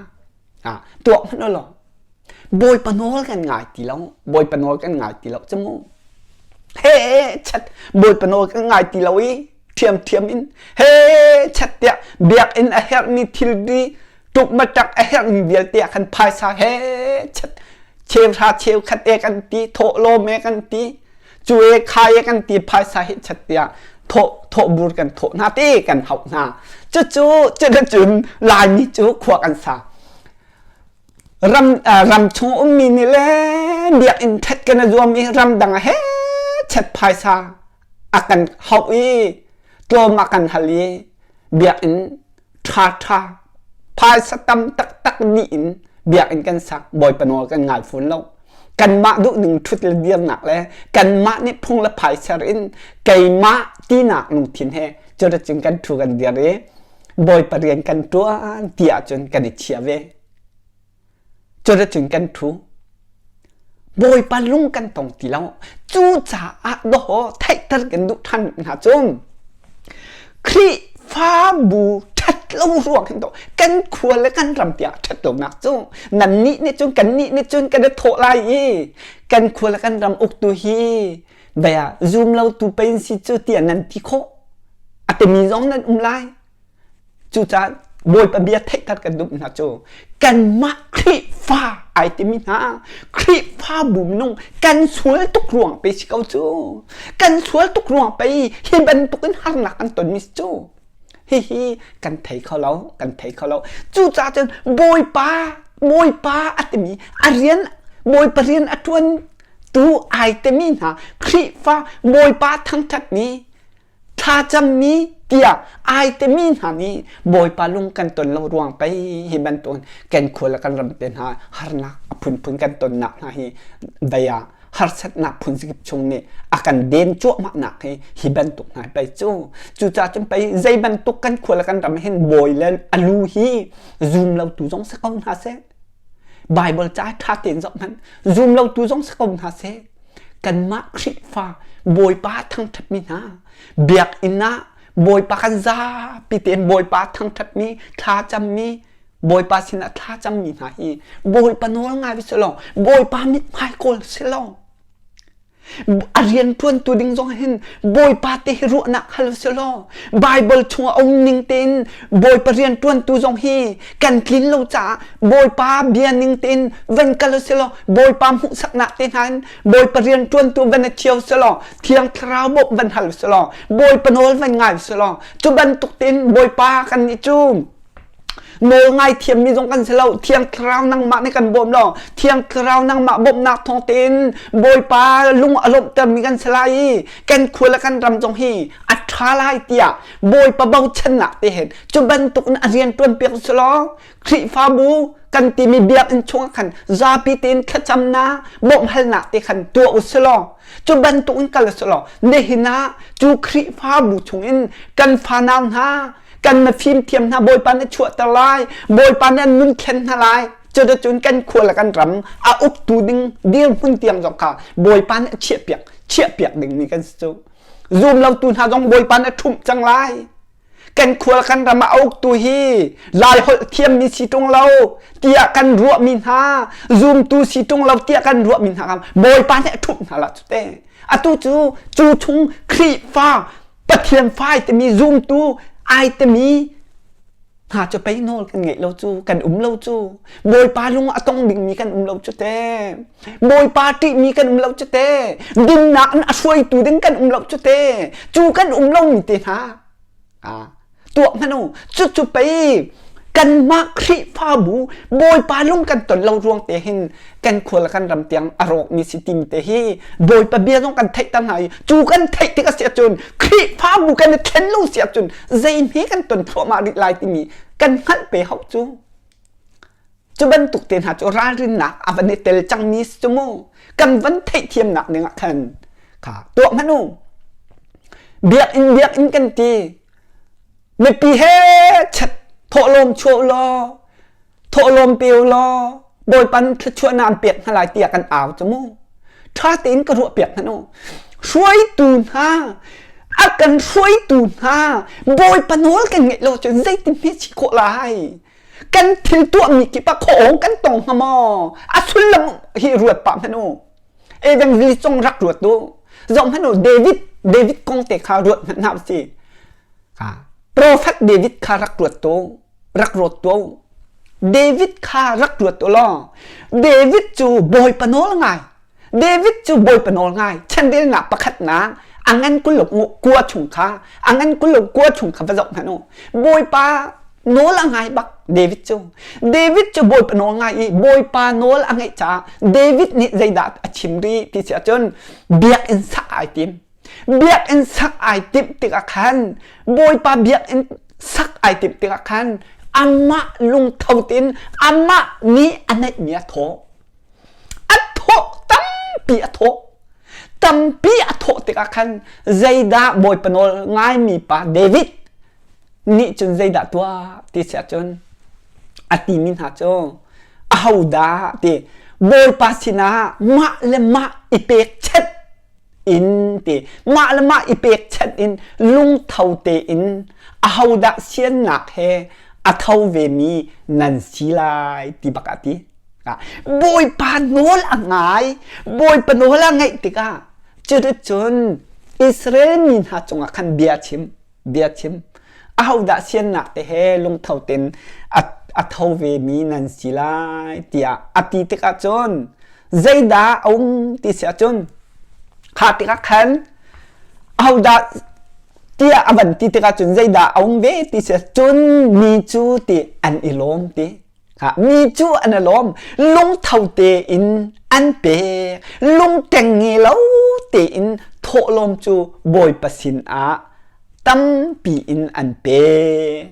tuah hmanh u law Bawipa nawl kan ngai ti lo Bawipa nawl kan ngai ti lo cu mu he chat Bawipa nawl kan ngai ti lo i ṭhiamṭhiam in he chat tiah biakinn a herhmi thilri ṭukmaṭak a herhmi vialte ah khan phaisa he chat cheuhra cheukhat e kan ti thawhlawm e kan ti cu e kha e kan ti phaisa hi chat tiah thawh thawhbur kan thawh hna ti kan hauh hna cucu cuticun Laimi cu khua kan sa ram ram chung ummi nih le biakinn ṭhat kan i zuam i ramdang ah he chat phaisa a kan hauh i tlawm a kan hal i biakinn ṭhaṭha phaisa tam taktak dih in biakinn kan sak Bawipa nawl kan ngai fawn lo kanmah duhning ṭhut le dirnak le kanmah nih phung le phai ser in keimah tinak lungthin he cuticun kan ṭhu kan dir i Bawipa rian kan ṭuan ti ahcun kan i chia ve Cuticun kan ṭhu. Bawipa lung kan tong ti lo. Cucaah dawh theihter kan duh ṭhan hna cu Khrihfabu ṭhat lo ruang hin dawh kan khua le kan ram tiah ṭhat lonak cu nannih nih cun kannih nih cun kan i thawh lai i kan khua le kan ram uktu hi bia zum lo tu pei si cu tiah nan ti khawh a timi zong nan um lai. Cucaah Bawipa bia theihter kan duh hna cu kanmah Khrihfa ai timi hna Khrihfabu minung kan sual tuk ruang pe si ko cu kan sual tuk ruang pei hi bantukin harnak kan tonmi si cu hihi kan thei kho lo kan thei kho lo cucaah cun Bawipa Bawipa a timi a rian Bawipa rian a ṭuan tu ai timi hna Khrihfa Bawipa thangṭhatmi thlacammi tiah ai timi hna nih Bawipa lung kan ton lo ruang pei hi bantukin kan khua le kan ram te hna harnak a phunphun kan tonnak hna hi dei ah harsatnak phun zakip chung nih a kan den cuahmah nak hi hi bantuk hna pei cu cucaah cun pei zei bantuk kan khua le kan ram hin bawi le a lu hi zum lo tu zong si ko hna seh Bible ca ṭha tein zoh hmanh zum lo tu zong si ko hna seh kanmah Khrihfa Bawipa thangṭhatmi hna biakinn ah Bawipa kan zapi tein Bawipa thangṭhatmi thlacammi Bawipa sinah thlacammi hna hi Bawipa nawl ngai si law Bawipa mithmai kawl si law A rianṭuantu ding zong hin Bawipa te hi ruahnak hal si law Baibal chung a um ning tein Bawipa rianṭuantu zong hi kan tlin lo caah Bawipa bia ning tein van kal si law Bawipa hmuhsaknak te hna in Bawipa rianṭuantu van i ṭhio si law Thiang Thlarau bawmh van hal si law Bawipa nawl van ngai si law cu bantuk tein Bawipa kan nih cu Nawl ngai thiammi zong kan si lo. Thiang Thlarau nangmah nih kan bawm lo. Thiang Thlarau nangmah bawmhnak thawng tein Bawipa lung a lawmhtermi kan si lai i kan khua le kan ram zong hi a ṭha lai tiah Bawipa bochannak te hin cu bantuk in a rian ṭuanpiak si law Khrihfabu kan timi biakinn chungah khan zapi tein thlacamnak bawmhhalnak te khan tuah u si law cu bantuk in kal si law nihin ah cu Khrihfabu chungin kan fanau hna kan na fimthiam hna Bawipa nih chuahter lai Bawipa nih an nun thlen hna lai cuticun kan khua le kan ram a uktu ding dirhmun tiang zong kha Bawipa nih a chiahpiak chiahpiak dingmi kan si cu zum lotu hna zong Bawipa nih a ṭhumh cang lai kan khua le kan ram a uktu hi lai holh thiammi si ṭung lo tiah kan ruahmi hna zumtu si ṭung lo tiah kan ruahmi hna Bawipa nih a ṭhumh hna la cu te atu cu cu chung Khrihfa Pathian fai timi zumtu ai timi hna cu pei nawl kan ngeih lo cu kan um lo cu Bawipa lung a tong dingmi kan um lo cu te Bawipa ṭihmi kan um lo cu te dinnak in a hruaitu ding kan um lo cu te cu kan um lomi te hna ah tuah hmanh u cucu pei kanmah Khrihfabu Bawipa lung kan ton lo ruang te hin kan khua le kan ram tiang a rawkmi si tim te hi Bawipa bia zong kan theih ter hna i cu kan theih tik a si ahcun Khrihfabu kan i thlen lo si ahcun zei hme kan ton thluahmah rih lai timi kan hngalh pe hau cu. Cu bantuk te hna cu ralrinnak a van i tel cangmi si cu mu. Kan van theihthiamnak ding ah khan kha tuah hmanh u. Biakinn biakinn kan ti. Mipi he chet thawhlawm chuah u law thawhlawm pe u law Bawipa nih thluachuahnak an pek hna lai tiah kan au cu mu. Ṭha tein ka ruah piak hmanh u. Hruaitu hna a kan hruaitu hna Bawipa nawl kan ngeih lo cun zeitin hme si khawh lai? Kan thil tuahmi kip ah khuaawng kan tong hnga maw? A sullam hi ruat pah hmanh u. Evangelist zong rak ruat u. Zoh hmanh u David David kong te kha ruat hmanh hna usih. Prophet David kha rak ruat tu rak ruat tu David kha rak ruat u law David cu Bawipa nawl ngai David cu Bawipa nawl ngai chanrelnak pakhatnak a ngan kul kua chung kha a ngan kul kua chung kha va zoh hmanh u Bawipa nawl a ngai bak David cu David cu Bawipa nawl ngai i Bawipa nawl a ngaih caah David nih zeidah a chim rih ti si ahcun biakinn sak ai tim Biakinn sak ai timh tikah khan Bawipa biakinn sak ai timh tikah khan amah lungtho tein amah nih a neihmi a thawh. A thawh tampi a thawh. Tampi a thawh tikah khan zeidah Bawipa nawl ngaimi pa David nih cun zeidah tuah ti si ahcun a timi hna cu ahodah ti Bawipa sinah mah le mah i pekchanh in ti mah le mah i pekchanh in lungtho tein ahodah siannak he a tho vemi nan si lai ti bak a ti. Bawipa nawl a ngai, Bawipa nawl a ngaih tikah cuticun Israel mi hna cungah khan bia chim, bia chim. Ahodah siannak te he lungtho tein a tho vemi nan si lai tiah a ti tikah cun zeidah a um ti si ahcun kha tikah khan ahodah tiah a van ti tikah cun zeidah a um ve ti si cun mi cu ti an i lawm ti mi cu an i lawm lungtho tein an pek lungteng nge lo tein thawhlawm cu Bawipa sinah tampi in an pek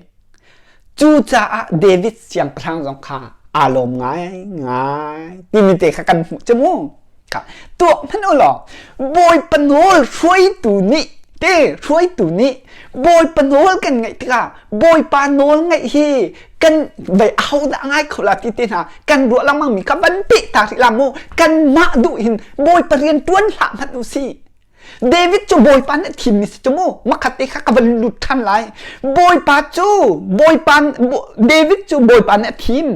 Cucaah David siangpahrang zong kha aa lawm ngaingai timi te kha kan hmuh cu mu. Tuah hmanh u law Bawipa nawl hruaitu nih te hruaitu nih Bawipa nawl kan ngaih tikah Bawipa nawl ngaih hi kan vei ahodah ngai kho la ti te hna kan ruah lengmang mi kha van peh ta rih la mu kanmah duh hin Bawipa rian tuan hlah hmanh u sih David cu Bawipa nih thimmi si cu mu makhat te kha ka van lut ṭhan lai Bawipa cu Bawipa David cu Bawipa nih a thim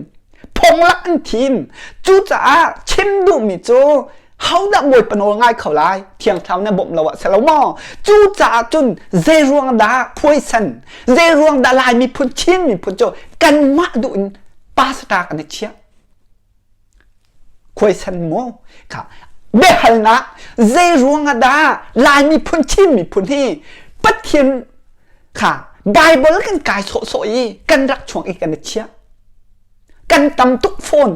phonglak an thim cucaah chim duhmi cu hodah Bawipa nawl ngai kho lai Thiang Thlarau na bawmh lo ah si lo maw cucaah cun zei ruang dah phuaisan zei ruang dah Lai miphun Chin miphun cu kanmah duh in pastor kan i chiah Khuaisan maw? Kha biahalnak zei ruangah dah Lai miphun Chin miphun hi Pathian kha Bible kan kai sawhsawh i kan rak chuak i kan i chiah. Kan tam tuk fawn.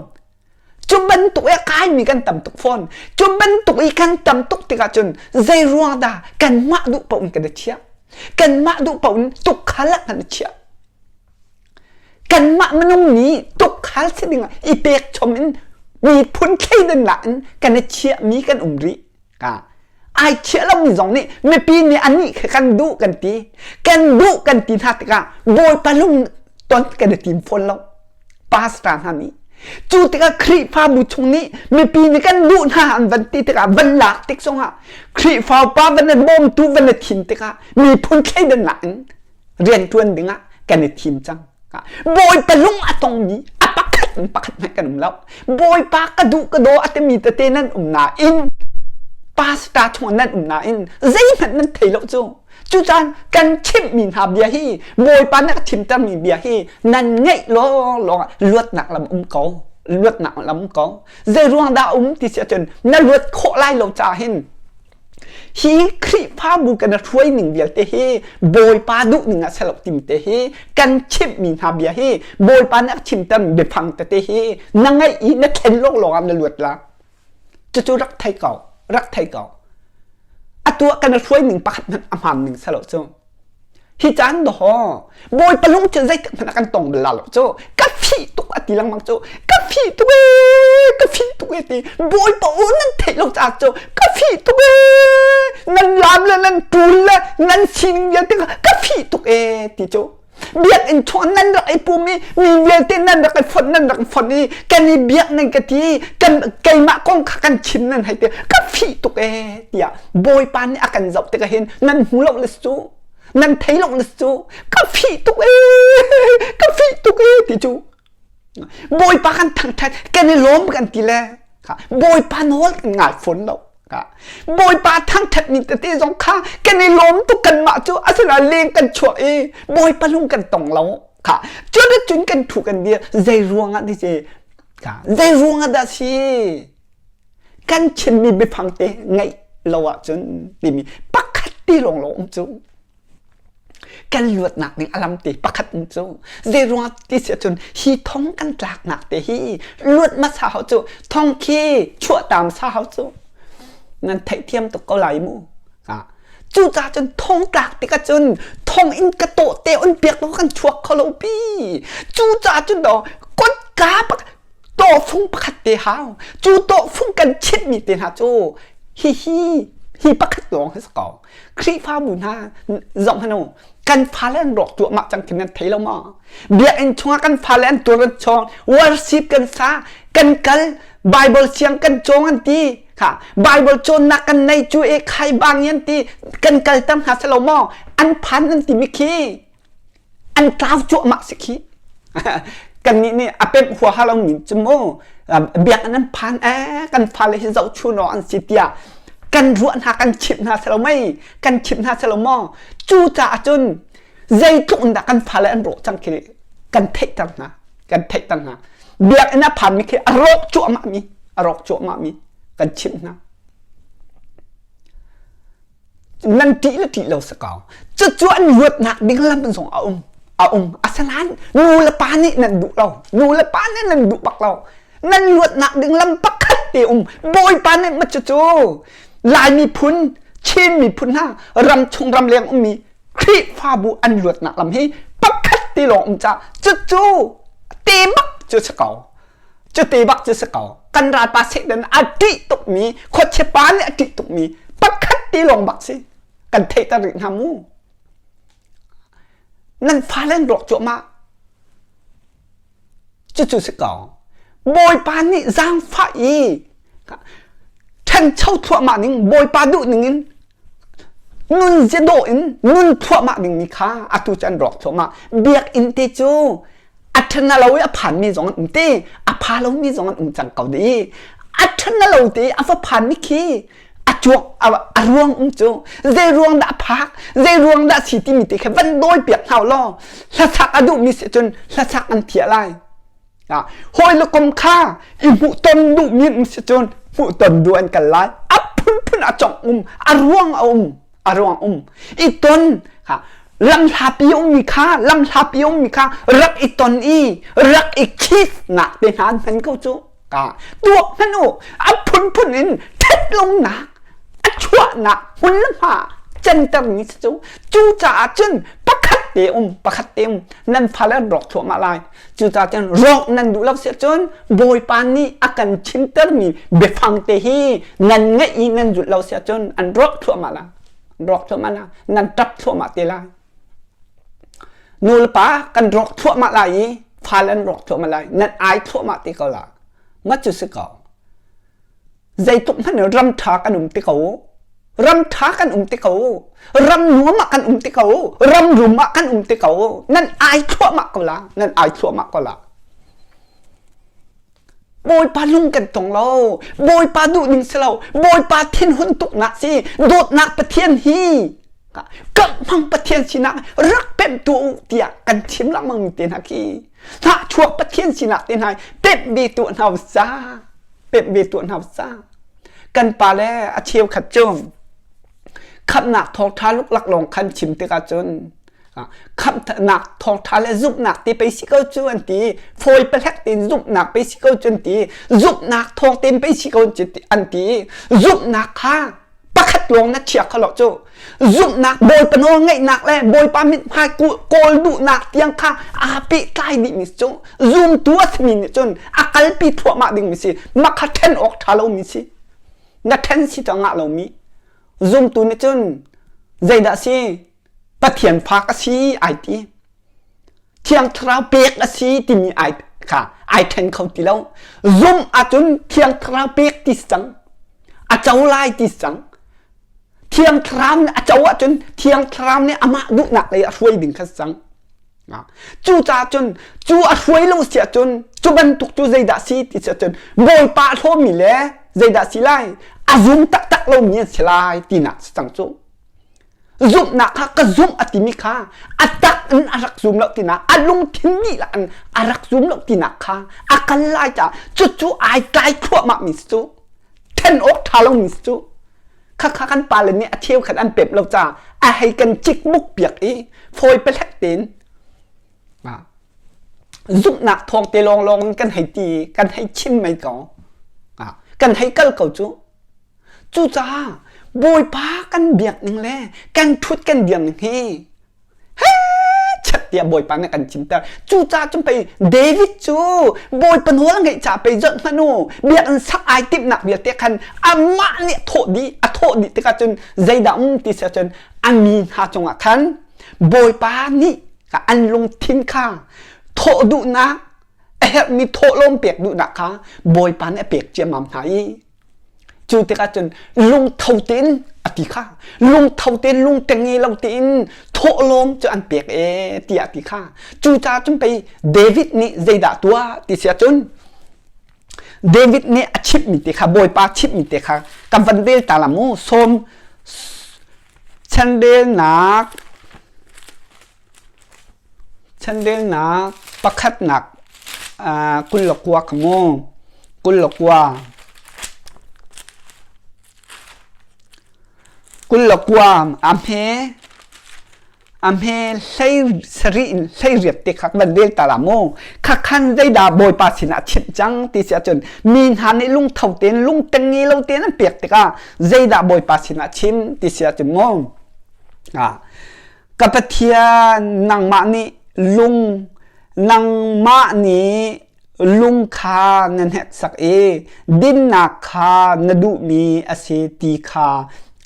Cu bantuk i a kaimi kan tam tuk fawn. Cu bantuk i kan tam tuk tikah cun zei ruang dah kanmah duh paoh in kan i chiah. Kanmah duh paoh in tukhal ah kan i chiah. Kanmah minung nih tukhal si dingah i pek chom in miphun thleidannak in kan i chiahmi kan um rih. Ka ai chiah lomi zong nih mipi nih anih kha kan duh kan ti. Kan duh kan ti hna tikah Bawipa lung ton kan i tim fawn lo. Pastor hna nih cu tikah Khrihfabu chung nih mipi nih kan duh hna an van ti tikah van lak tik zongah Khrihfa upa van i bawmtu van i thim tikah miphun thleidannak in rianṭuan dingah kan i thim cang. Bawipa lung a tongmi a pakhat in pakhat hmanh kan um lo. Bawipa ka duh ka daw a timi tete nan um nain pastor chungah nan um nain zeihmanh nan thei lo cu. Cucaan kan chimhmi hna bia hi Bawipa nih a chimtermi bia hi nan ngaih lawnglawng ah luatnak lam um ko. Luatnak lam um ko. Zei ruang dah um ti si ahcun na luat khawh lai lo caah hin Hi Khrihfabu kan i hruai ning vialte hi Bawipa duh ning ah si lo timi te hi kan chimhmi hna bia hi Bawipa nih a chimtermi biafang tete hi na ngaih i na thlen lawnglawng ah na luat la. Cucu rak thei ko, rak thei ko. Atu ah kan i hruai ning pakhat hmanh a hmaan ning si lo cu. Hi caan dawh Bawipa lung cu zeitik hmanh ah kan tong bal la lo cu. Ka fih. fih tuk a ti lengmang cu. Ka fih tuk ee, ka fih tuk ee ti. Bawipa aw nan theih lo caah cu ka fih tuk ee. Nan laam le nan ṭul le nan sining vialte kha ka fih tuk ee ti cu. Biakinn chung nan rak i pum i mi vialte nan rak i fonh nan rak i fonh i kan i biak nan ka ti kan keimah kong kha kan chim nan hei ti ka fih tuk ee tiah Bawipa nih a kan zoh tikah hin nan hmu lo le cu nan thei lo le cu ka fih tuk ee ka fih tuk ee ti cu Bawipa kan thangṭhat kan i lawm kan ti le Bawipa nawl kan ngai fawn lo Bawipa thangṭhat mi tete zong kha kan i lawm tuk kanmah cu asinain leng kan chuak i Bawipa lung kan tong lo kha cun cun kan thu kan dir zei ruangah ti si zei ruangah dah si kan chimmi biafang te ngaih lo ahcun timi pakhat ti lawng lawng um cu kan luatnak ding a lam te pakhat um cu zei ruang ti si ahcun hi thong kan tlaknak te hi luat hmasa hau cu thong khi chuahtam sa hau cu nan theihthiam tuk ko lai mu cucaah cun thong tlak tikah cun thong in ka tawh te on piak lo kan chuak kho lo pi cucaah cun do kotka tawhfung pakhat te hau cu tawhfung kan chimhmi te hna cu hihi hi pakhat lawng hi si ko Khrihfabu hna zong hanu kan fale an rawk cuahmah cang khi nan thei lo maw biakinn chungah kan fale an tur an chawng worship kan sa kan kal Bible siang kan cawng an ti kha Bible cawnnak kan nei cu e khai bang an ti kan kal tam hna selo maw an phan an ti mi khi an tlau cuahmah si khi kannih nih a pemh huaha lo mi cu mu biakinn an phan ee kan fale hi zohchun awk an si tiah kan ruah hna kan chimh hna selo mei kan chimh hna selo maw cucaah cun zeitluk in dah kan fale an rawh cang khi kan theihter hna kan theihter hna biakinn a phan mi khi a rawk cuahmah mi a rawk cuahmah mi kan chimh hna Nan ṭih le ṭih lo si ko. Cucu an luatnak ding lam zong a um. A um. Asinain nu le pa nih nan duh lo. Nu le pa nih nan duh bak lo. Nan luatnak ding lam pakhat te um. Bawipa nih ma cucu Lai miphun, Chin miphun hna, ram chung ram leng ummi Khrihfabu an luatnak lam hi pakhat te lawng um ca cucu te bak cu si ko. Cuti bak cu si ko. Kan ralpa Satan a ṭih tukmi, khuachia pa nih a ṭih tukmi pakhat ti lawng bak si. Kan theihter rih hna mu. Nan fale an rawk cuahmah. Cucu si ko. Bawipa nih zaangfah i ṭhancho thluahmah ning Bawipa duh ning in nun ziadawh in nun thluahmah dingmi kha atu cu an rawk thluahmah. Biakinn te cu a ṭhana lo i a phanmi zong an um te a pha lomi zong an um cang ko dih a ṭhana lo te a va phanmi khi a cuak a ruang um cu zei ruang dah a phak zei ruang dah si timi te kha van dawi piak hna law hlasak a duhmi si cun hlasak an thiah lai hawi le kom kha i hmuh ton duhmi um si cun hmuh ton duh an kal lai a phunphun a cong um a ruang a um a ruang um i ton kha lamhlapi ummi kha lamhlapi ummi kha rak i ton i rak i kiss nak te hna an hman ko cu ka tuak hman u a phunphun in ṭhatlungnak a chuahnak hmun le hma canter mi si cu cucaah cun pakhat te um pakhat te um nan fale an rawk thluahmah lai cucaah cun rawk nan duh lo si cun bawipa nih a kan chimtermi biafang te hi nan ngaih i nan zulh lo si cun an rawk thluahmah la rawk thluahmah la nan ṭap thluahmah te lai nu le pa kan rawk thluahmah lai i fale an rawk thluahmah lai nan ai thluahmah te ko la ma cu si ko Zeitluk hmanh in ram ṭha kan um ti ko. Ram ṭha kan um ti ko. Ram nuam ah kan um ti ko. Ram rum ah kan um ti ko. Nan ai thluahmah ko la. Nan ai thluahmah ko la. Bawipa lung kan tong lo. Bawipa duh ning si lo. Bawipa thinhun tuknak si. Dawtnak Pathian hi kamhmang Pathian sinak rak pemh tuah u tiah kan chim lengmang mi te hna khi. Hnahchuak Pathian sinak te hna pemh ve tuah hna u ca. pemh ve tuah hna ca kan pa le a cheukhat cu khamhnak thawngṭha luklak lawng khan chim tikah cun khamhnak thawngṭha le zumhnak te pei si ko cu an ti fawi pahlek tein zumhnak pei si ko cu an ti zumhnak thawng tein pei si ko an ti zumhnak kha pakhat. Pakhat lawng na chia kho lo cu. Zumhnak Bawipa nawl ngaihnak le Bawipa mithmai kawl duhnak tiang kha aa pehtlai dihmi cu zumtu a simi nih cun a kalpi thluahmah dingmi si. Mah kha ṭhen awk ṭha lomi si. Na ṭhen si cu a ngah lomi. Zumtu nih cun zeidah si? Pathian fa ka si ai ti. Thiang Thlarau pek a si timi ai kha ai ṭhen kho ti lo. Zumh ahcun Thiang Thlarau pek ti si cang. A co lai ti si cang. Thiang Thlarau nih a co ahcun Thiang Thlarau nih amah duhnak lei a hruai ding kha si cang. Cucaah cun cu a hruai lo si ahcun cu bantuk cu zeidah si ti si ahcun Bawipa a hlawmi le zeidah si lai a zum taktak lomi an si lai tinak si cang cu. Zumhnak kha ka zumh a timi kha a tak in a rak zum lo tinak a lungthin dihlak in a rak zum lo tinak kha a kal lai caah cucu ai tlai thluahmah mi si cu then awk ṭha lomi si cu khakha kan pale nih a cheukhat an pemh lo caah a hei kan cikmuk piak i fawi pehlek tein zumhnak thawng te lawnglawng in kan hei ti kan hei chim mei ko kan hei kal ko cu Cucaah Bawipa kan biak ning le kan ṭhut kan dir ning hi chat tiah Bawipa nih kan chimter. Cucaah cun pei David cu Bawipa nawl a ngeih caah pei zoh hmanh u biakinn sak ai timhnak vialte khan amah nih a thawh dih a thawh dih tikah cun zeidah um ti si ahcun a mi hna cungah khan Bawipa nih an lungthin kha thawh duhnak a herhmi thawhlawm pek duhnak kha Bawipa nih a pek ciammam hna i Cu tikah cun lungtho tein a ti kha lungtho tein lungtenge lo tein thawhlawm cu an pek ee tiah a ti kha. Cucaah cun pei David nih zeidah tuah ti si ahcun David nih a chimhmi te kha Bawipa chimhmi te kha ka van rel ta la mu sawm chanrelnak Chanrelnak pakhatnak 29 kha mu 29 29 a hme a hme hlei sarih in hleiriat te kha van rel ta la mu khakhan zeidah Bawipa sinah chimh cang ti si ahcun mi hna nih lungtho tein lungtengi lo tein an pek tikah zeidah Bawipa sinah chim ti si ahcun mu Ka Pathian, nangmah nih lung nangmah nih lung kha na hneksak i dinnak kha na duhmi a si ti kha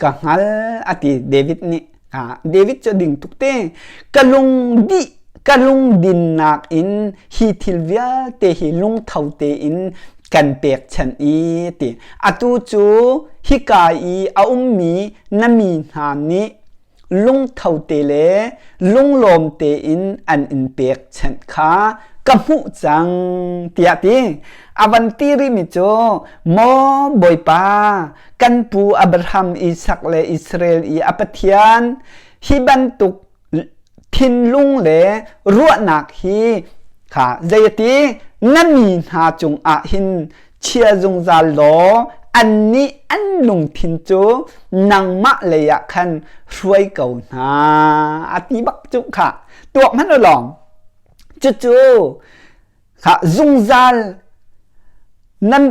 ka hngal a ti David nih. David cu a ding tuk te. Ka lung dih ka lung dinnak in hi thil vialte hi lungtho tein kan pekchanh i ti. Atu cu hika i a ummi na mi hna nih lungtho te le lunglawm tein an in pekchanh kha ka hmuh cang tiah ti. A van ti rihmi cu maw Bawipa kan pu Abraham, Isak le Israel i a Pathian hi bantuk thinlung le ruahnak hi kha zei a ti na mi hna cungah hin chia zungzal law annih an lungthin cu nangmah lei ah khan hruai ko hna a ti bak cu kha tuak hmanh u lawng cucu kha zungzal nan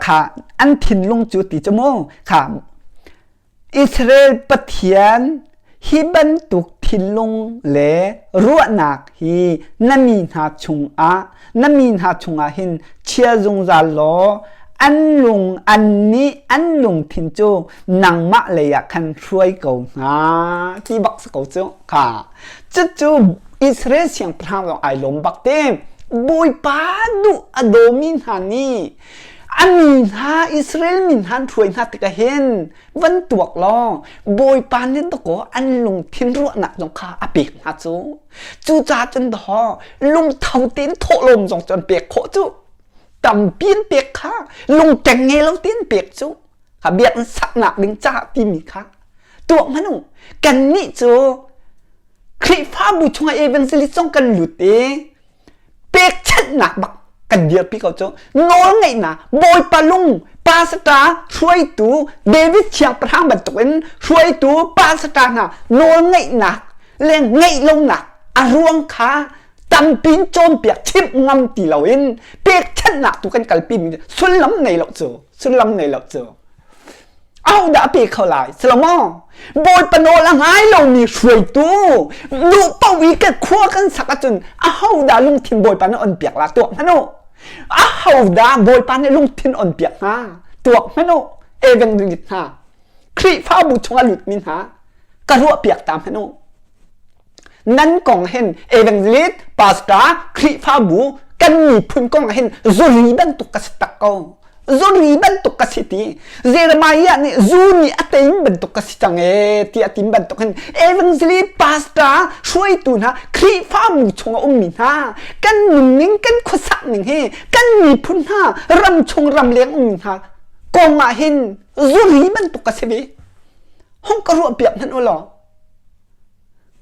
kha an thinlung cu ti cu mu kha Israel Pathian hi bantuk thinlung le ruahnak hi na mi hna chungah na mi hna chungah hin chia zungzal law an lung annih an lungthin cu nangmah lei ah khan hruai ko hna ti bak si ko cu kha cucu Israel siangpahrang zong ai lawm bak te Bawipa duh a dawmi hna nih A mi hna Israel mi hna an hruai hna tikah hin van tuak law Bawipa nih dakaw an lungthin ruahnak zong kha a pek hna cu. Cucaah cun dawh lungtho tein thawhlawm zong cu an pek khawh cu. Tampi an pek kha lungteng nge lo tein pek cu. Kha biakinn saknak ding caah timi kha tuak hmanh u. Kannih cu Khrihfabu chungah evangelist zong kan lut i pekchanhnak bak kan dirpi ko cu nawlngeihnak bawipa lung pastor hruaitu David siangpahrang bantukin hruaitu pastor hna nawlngeihnak le ngeih lonak a ruang kha tampi in cawnpiak chimh ngam ti loin pekchanhnak tu kan kalpi mi sullam nei lo cu sullam nei lo cu. Ahodah a pe kho lai? Salomo, Bawipa nawl a ngai lomi hruaitu duh paoh i kan khua kan sak ahcun ahodah lungthin Bawipa nih on piak la tuak hmanh u. Ahodah Bawipa nih lungthin on piak hnga? Tuak hmanh u. Evangelist hna, Khrihfabu chungah lutmi hna, ka ruah piak ta hmanh u. Nan kong hin evangelist, pastor, Khrihfabu kan miphun kong hin zuri bantuk ka si tak ko. Zuri bantuk ka si ti. Jeremiah nih zu nih a tein bantuk ka si cang ee ti a tim bantuk hin evangelist, pastor, hruaitu hna, Khrihfabu chung a ummi hna, kan nunning, kan khuasak ning hi kan miphun hna, ram chung ramleng ummi hna kong ah hin zuri bantuk ka si ve. Hong ka ruah piak hmanh u law.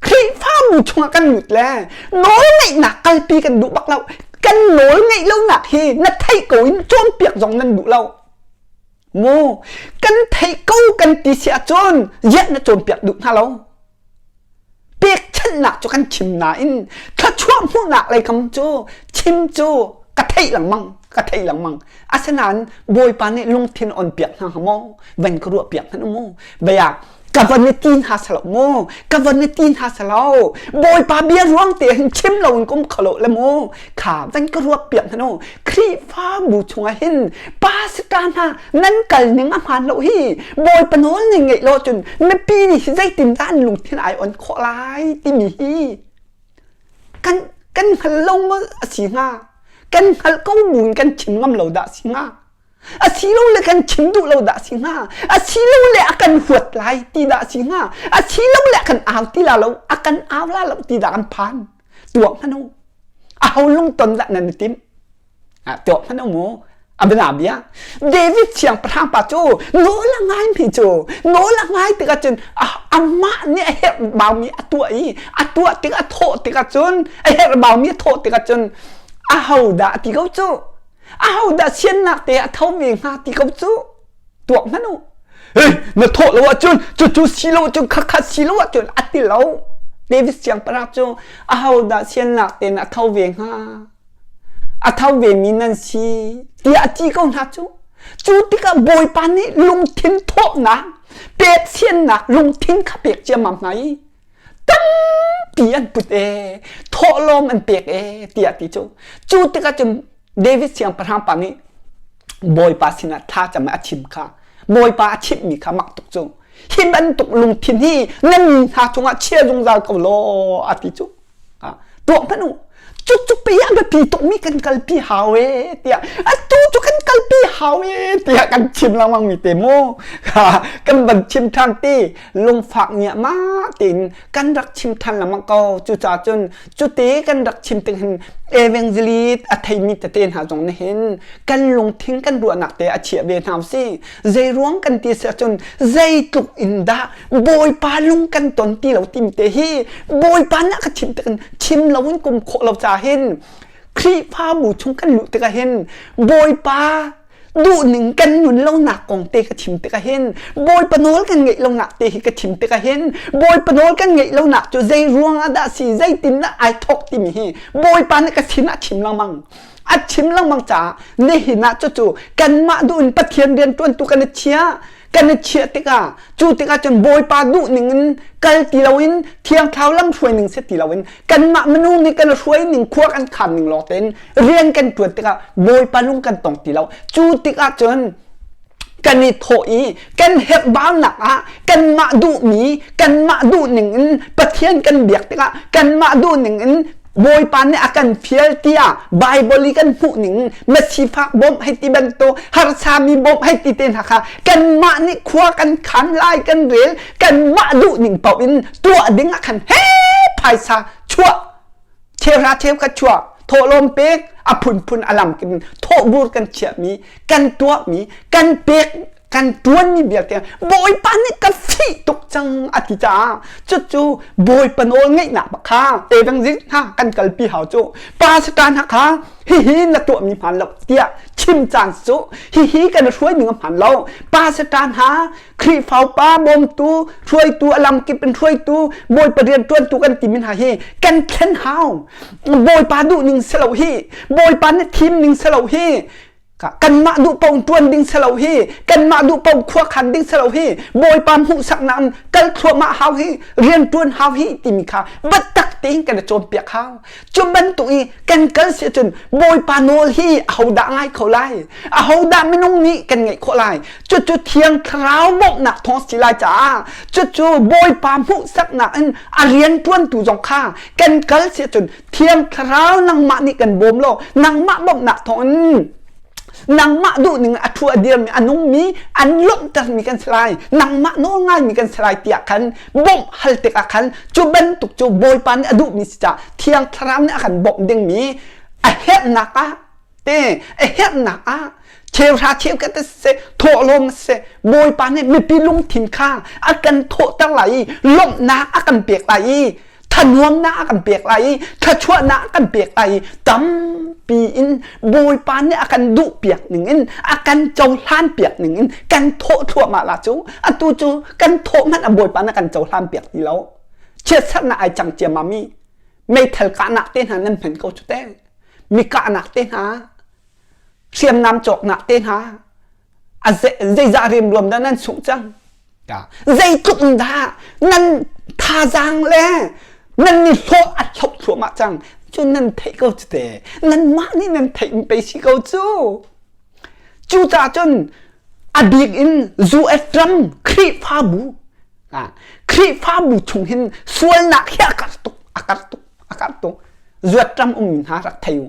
Khrihfabu chungah kan lut le nawlngeihnak kalpi kan duh bak lo. Kan nawl ngeih lonak hi na theih ko in cawnpiak zong nan duh lo. Mu kan theih ko kan ti si ahcun ziah na cawnpiak duh hna lo. Pekchanhnak cu kan chim nain thluachuah hmuhnak lei kam cu chim cu ka theih lengmang ka theih lengmang. Asinain Bawipa nih lungthin on piak hna hnga maw? Van ka ruah piak hmanh mu. Bia ka van i ti hna salo mu ka van i ti hna salo bawipa bia ruang te hin chim lo in kum kholo le mu kha van ka ruak piak hna nu Khrihfabu chungah hin pastor hna nan kal ning a hmaan lo hi bawipa nawl ning ngeih lo cun mipi nih hi zeitin dah an lungthin ai on khawh lai timi hi kan kan hngal lo maw a si hnga kan hngalh ko buin kan chim ngam lo dah si hnga Asilole kan chim duh lo dah si hnga? Asilole a kan huat lai ti dah si hnga? Asilole a kan au ti la lo, a kan au la lo ti dah kan phan? Tuah hmanh u. Aho lungton dah nan i timh? Ah, tuah hmanh u mu. A bia bia. David siangpahrang pa cu nawl a ngai mi cu nawl a ngai tikah cun amah nih a herh baumi a tuah i a tuah tik a thawh tikah cun a herh baumi a thawh tikah cun aho dah ti ko cu Ahodah siannak te a tho ve hnga ti ko cu tuak hmanh u. Hei, na thawh lo ahcun cucu si lo ahcun khakha si lo ahcun a ti lo. David siangpahrang cu ahodah siannak tein a tho ve hnga? A tho ve mi nan si tiah a ti ko hna cu. Cu tikah Bawipa nih lungthin thawhnak, pek siannak lungthin kha pek ciammam hna i tampi an put ee thawhlawm an pek ee tiah ti cu cu tikah cun David siangpahrang pa nih Bawipa sinah thlacam a chim kha Bawipa a chimhmi kha mak tuk cu hi bantuk lungthin hi na mi hna cungah chia zungzal ko law a ti cu tuah hmanh u cucu pei a biapi tukmi kan kalpi hau ee tiah atu cu kan kalpi hau ee tiah kan chim lengmang mi te mu kan van chim ṭhan ti lungfak ngiahmah tiin kan rak chim ṭhan lengmang ko cucaah cun cuti kan rak chim tik hin evangelist a theimi tete hna zong nih hin kan lungthin kan ruahnak te a chiah ve hna usih zei ruang kan ti si ahcun zeitluk in dah Bawipa lung kan ton ti lo tim te hi Bawipa nih a ka chim tik in chim lo in kum khawh lo ca hin Khrihfabu chung kan luh tikah hin Bawipa duhning kan nun lonak kong te ka chim tikah hin Bawipa nawl kan ngeih lonak te hi ka chim tikah hin Bawipa nawl kan ngeih lonak cu zei ruang ah dah si zeitin dah ai thawk timi hi Bawipa nih ka sin ah chim lengmang a chim lengmang caah nihin ah cucu kanmah duh in Pathian rianṭuantu kan i chia kan i chiah tikah cu tikah cun Bawipa duh ning in kal ti loin Thiang Thlarau lam hruai ning si ti loin kanmah minung nih kan hruai ning khua kan khan ning lawng tein rian kan ṭuan tikah Bawipa lung kan tong ti lo cu tikah cun kan i thawh i kan herhbaunak ah kanmah duhmi kanmah duh ning in Pathian kan biak tikah kanmah duh ning in Bawipa nih a kan fial tiah Baibal i kan hmuh ning masifak bawmh hei ti bantuk harsami bawmh hei ti te hna kha kanmah nih khua kan khan lai kan rel kanmah duh ning paoh in tuah ding ah khan he phaisa chuah cheuhra cheukhat chuah thawhlawm pek a phunphun a lam kin thawhbur kan chiahmi kan tuahmi kan pek kan ṭuanmi vialte Bawipa nih ka fih tuk cang a ti caah cucu Bawipa nawl ngeihnak bak kha evangelist hna kan kalpi hau cu pastor hna kha hihi na tuahmi hmaan lo tiah chim caan cu hihi kan hruai ning a hmaan lo pastor hna Khrihfa upa bawmtu hruaitu a lamkip in hruaitu Bawipa rian ṭuantu kan timi hna hi kan thlen hau Bawipa duh ning si lo hi Bawipa na thim ning si lo hi. Kanmah duh paoh ṭuan ding si lo hi, kanmah duh paoh khuakhan ding si lo hi, Bawipa hmuhsaknak in kal thluahmah hau hi, rian ṭuan hau hi timi kha biatak tein kan i cawnpiak hau. Cu bantuk i kan kal si ahcun Bawipa nawl hi ahodah ngai kho lai? Ahodah minung nih kan ngeih khawh lai? Cucu Thiang Thlarau bawmhnak thawng si lai caah cucu Bawipa hmuhsaknak in a rian ṭuantu zong kha kan kal si ahcun Thiang Thlarau nangmah nih kan bawm law nangmah bawmhnak thawngin nangmah duhning a thu a dirmi a nungmi an lawmhtermi kan si lai nangmah nawl ngaimi kan si lai tiah khan bawmh hal tikah khan cu bantuk cu Bawipa nih a duhmi si caah Thiang Thlarau nih a kan bawmh dingmi a herhnak ah te a herhnak ah cheuhra cheukhat siseh thawhlawm siseh Bawipa nih mipi lungthin kha a kan thawhter lai i lawmhnak a kan pek lai i thanuamnak a kan pek lai i thluachuahnak a kan pek lai i tampi in Bawipa nih a kan duhpiak ning in a kan cohlan piak ning in kan thawh thluahmah la cu atu cu kan thawh hmanh a Bawipa nih a kan cohlan piak ti lo chiatserhnak ai cang ciammam mi meithal kahnak te hna nan hman ko cu te mi kahnak te hna hriamnam cawknak te hna a zeizah riamruam dah nan sungh cang zeitluk in dah nan thazaang le nan ni hlawh a hloh thluahmah cang cu nan theih ko cu te nanmah nih nan theih in pei si ko cu cucaah cun a bik in US ram Khrihfabu Khrihfabu chung hin sualnak hi a karh tuk a karh tuk a karh tuk zuat ram ummi hna rak thei u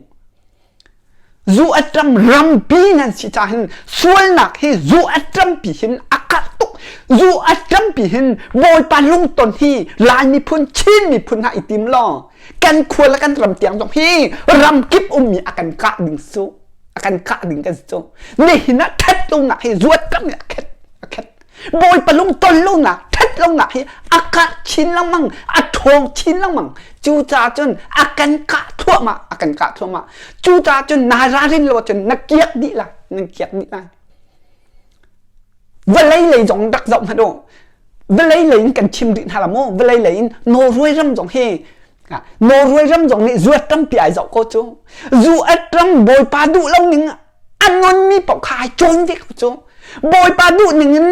Zu a ṭam rampi nan si caah hin sualnak hi zu a ṭampi hin a karh tuk. Zu a ṭampi hin Bawipa lungton hi Lai miphun, Chin miphun hna i tim law kan khua le kan ram tiang zong hi ramkip ummi a kan kah ding cu a kan kah ding kan si cu. Nihin ah ṭhat lonak hi zuat ram nih a khet a khet. Bawipa lungton lonak ṭhat lonak hi a karh chin lengmang a ṭhawng chin lengmang cucaah cun a kan kah thluahmah a kan kah thluahmah cucaah cun naa ralrin lo cun na kiak dih lai nan kiak dih lai vawlei lei zong rak zoh hmanh u vawlei lei in kan chim rih hna la mu vawlei lei in Norway ram zong hi Norway ram zong nih zuat tampi ai zoh ko cu zuat ram bawipa duh lo ning a nunmi paoh kha ai cawn ve ko cu bawipa duh ning in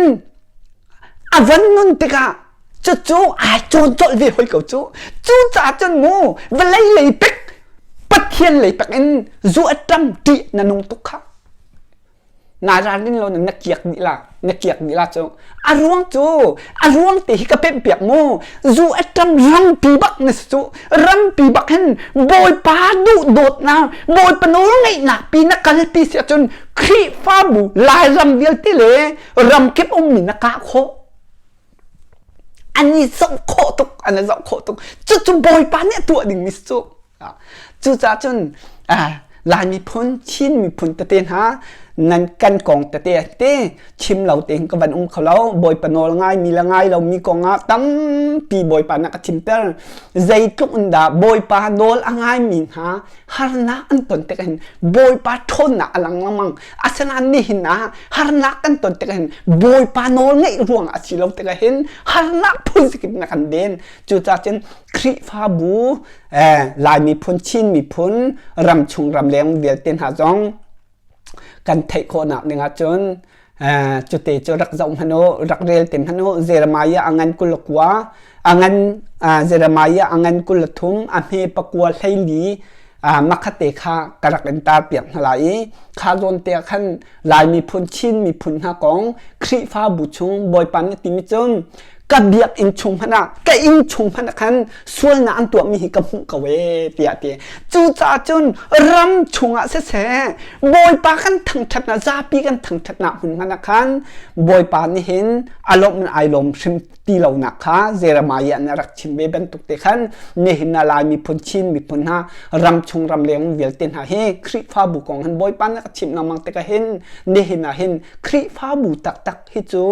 a van nun tikah cucu ai cawn colh ve hoi ko cu cucaah cun mu vawlei lei pek pathian lei pek in zuat ram ṭih na nung tuk kha Naa ralrin lo na kiak dih la na kiak dih la cu a ruang cu a ruang te hi ka pemh piak mu zu a ṭam rampi bak na si cu rampi bak hin bawipa duh dawtnak bawipa nawl ngeihnak pi na kalpi si ahcun Khrihfabu Lairam vialte le ramkip ummi na kah khawh an i zoh khawh tuk an i zoh khawh tuk cucu bawipa nih a tuah dingmi si cu Cucaah cun Lai miphun, Chin miphun tete hna nan kan kong tete te chim lo tein ka van um kho lo. Bawipa nawl ngaimi le ngai lomi kong ah tampi Bawipa na ka chimter. Zeitluk in dah Bawipa nawl a ngaimi hna harnak an ton tik hin Bawipa ṭhawnnak a lang lengmang. Asinain nihin ah harnak kan ton tik hin Bawipa nawl ngeih ruang ah a si lo tikah hin harnak phun zakip na kan den. Cucaah cun Khrihfabu Lai miphun, Chin miphun, ramchung ramleng vialte hna zong kan theih khawhnak ding ahcun cute cu rak zoh hmanh u, rak rel te hmanh u. Jeremiah a ngan 29, a ngan Jeremiah a ngan 23, a hme pakua 14 makhate kha ka rak in tar piak hna lai i kha zawn te ah khan Lai miphun, Chin miphun hna kong Khrihfabu chung Bawipa nih timi cun ka biakinn chung hmanh ah ka inn chung hmanh ah khan sualnak an tuahmi hi ka hmuh ko ee tiah ti cucaah cun ram chungah siseh bawipa kan thangṭhatnak zapi kan thangṭhatnak hmun hmanh ah khan bawipa nih hin a lawmh in ai lawm hrim ti lonak kha Jeremiah nih a rak chim ve bantuk te khan nihin ah Lai miphun Chin miphun hna ram chung ram leng vialte hna hi Khrihfabu kong hin bawipa nih a chimh lengmang tikah hin nihin ah hin Khrihfabu taktak hi cu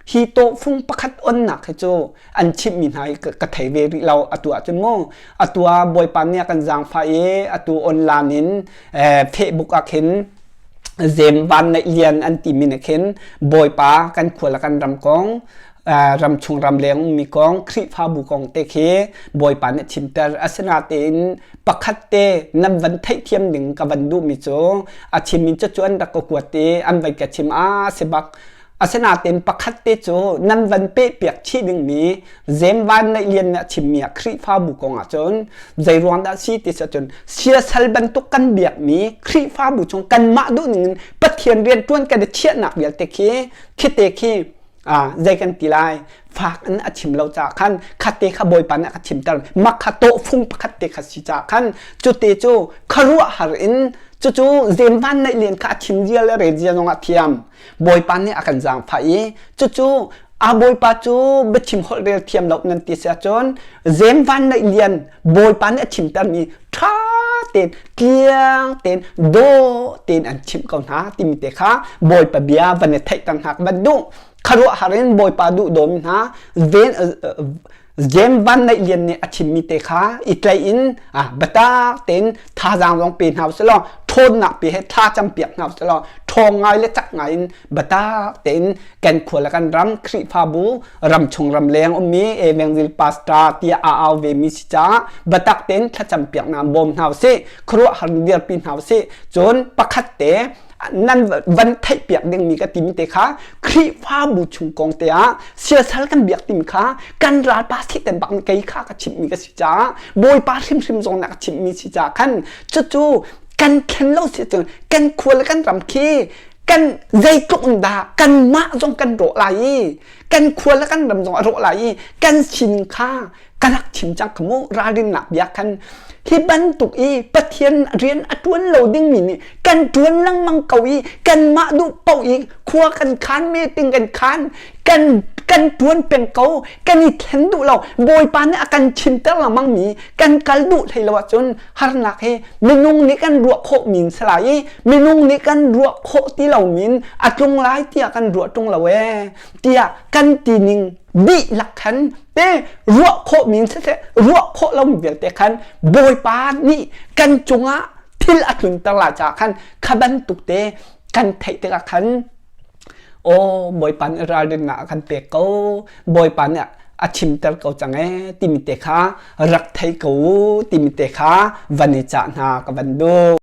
Hi tawhfung pakhat onnak hi cu an chimhmi hna hi ka thei ve rih lo atu ahcun mu atu ah Bawipa nih a kan zaangfah i atu online in Facebook ah khin Zem Van Neih Lian an timi nih khin Bawipa kan khua le kan ram kong. Ramchung ramleng ummi kong, Khrihfabu kong te khi Bawipa nih chimter. Asinain pakhat te nan van theihthiam ding ka van duhmi cu a chimmi cu an rak ka kuat i an van ka chim a si bak. Asinain pakhat te cu nan van pehpiak chih dingmi Zemvan Neih Lian nih a chimmi ah Khrihfabu kong ahcun zeiruang dah si ti cun siasal bantuk kan biakmi Khrihfabu chung kanmah duhning in Pathian rian ṭuan kan i chiahnak vialte khi khite khi zei kan ti lai fak in a chim lo caah khan khate kha Bawipa nih a ka chimter mak kha tawhfung pakhat te kha si caah khan cute cu khuaruahhar in cucu Zemvan Neih Lian kha a chim zia le rel zia zongah thiam Bawipa nih a kan zaangfah i cucu a Bawipa cu biachim holh rel thiam lo nan ti si ahcun Zemvan Neih Lian Bawipa nih a chimtermi ṭha tein tliang tein dawh tein an chimh ko hna timi te kha Bawipa bia van i theihter hna ka van duh khuaruahhar in Bawipa duh dawmi hna ven Jem Van Neih Lian nih a chimmi te kha i tlaih in biatak tein thazaang zong pe hna usih ṭhawnnak pe he thla campiak hna usih law ṭhawng ngai le cak ngai in biatak tein kan khua le kan ram Khrihfabu ramchung ramleng ummi Evangel Pastor tiah aa au vemi si caah biatak tein thlacam piaknak bawm hna usih khuaruahhar in dirpi hna usih cun pakhat te nan van theihpiak dingmi ka timi te kha Khrihfabu chung kong te ah siasal kan biak timi kha kan ralpa Satan bak nih kei kha ka chimhmi ka si caah Bawipa hrimhrim zong nih a ka chimhmi si caah khan cucu kan thlen lo si cun kan khua le kan ram khi kan zeitluk in dah kanmah zong kan rawh lai i kan khua le kan ram zong a rawh lai i kan sining kha ka rak chim cang kha mu ralrinnak bia khan hi bantuk i Pathian rian a ṭuan lo dingmi nih kan ṭuan lengmang ko i kanmah duh paoh i khua kan khan meeting kan khan kan kan ṭuan peng ko kan i thlen duh lo Bawipa nih a kan chimter lengmang mi kan kal duh hlei lo ahcun harnak hi minung nih kan ruah khawh min si lai i minung nih kan ruah khawh ti lo min a tlung lai tiah kan ruah ṭung lo ee tiah kan ti ning dihlak khan te ruah khawh min siseh ruah khawh lo vialte khan Bawipa nih kan cungah thil a tlunter lai caah khan kha bantuk te kan theih tikah khan aw Bawipa nih ralrinnak a kan pek ko Bawipa nih a chimter ko cang ee timi te kha rak thei ko u timi te kha van i cah hna ka van duh.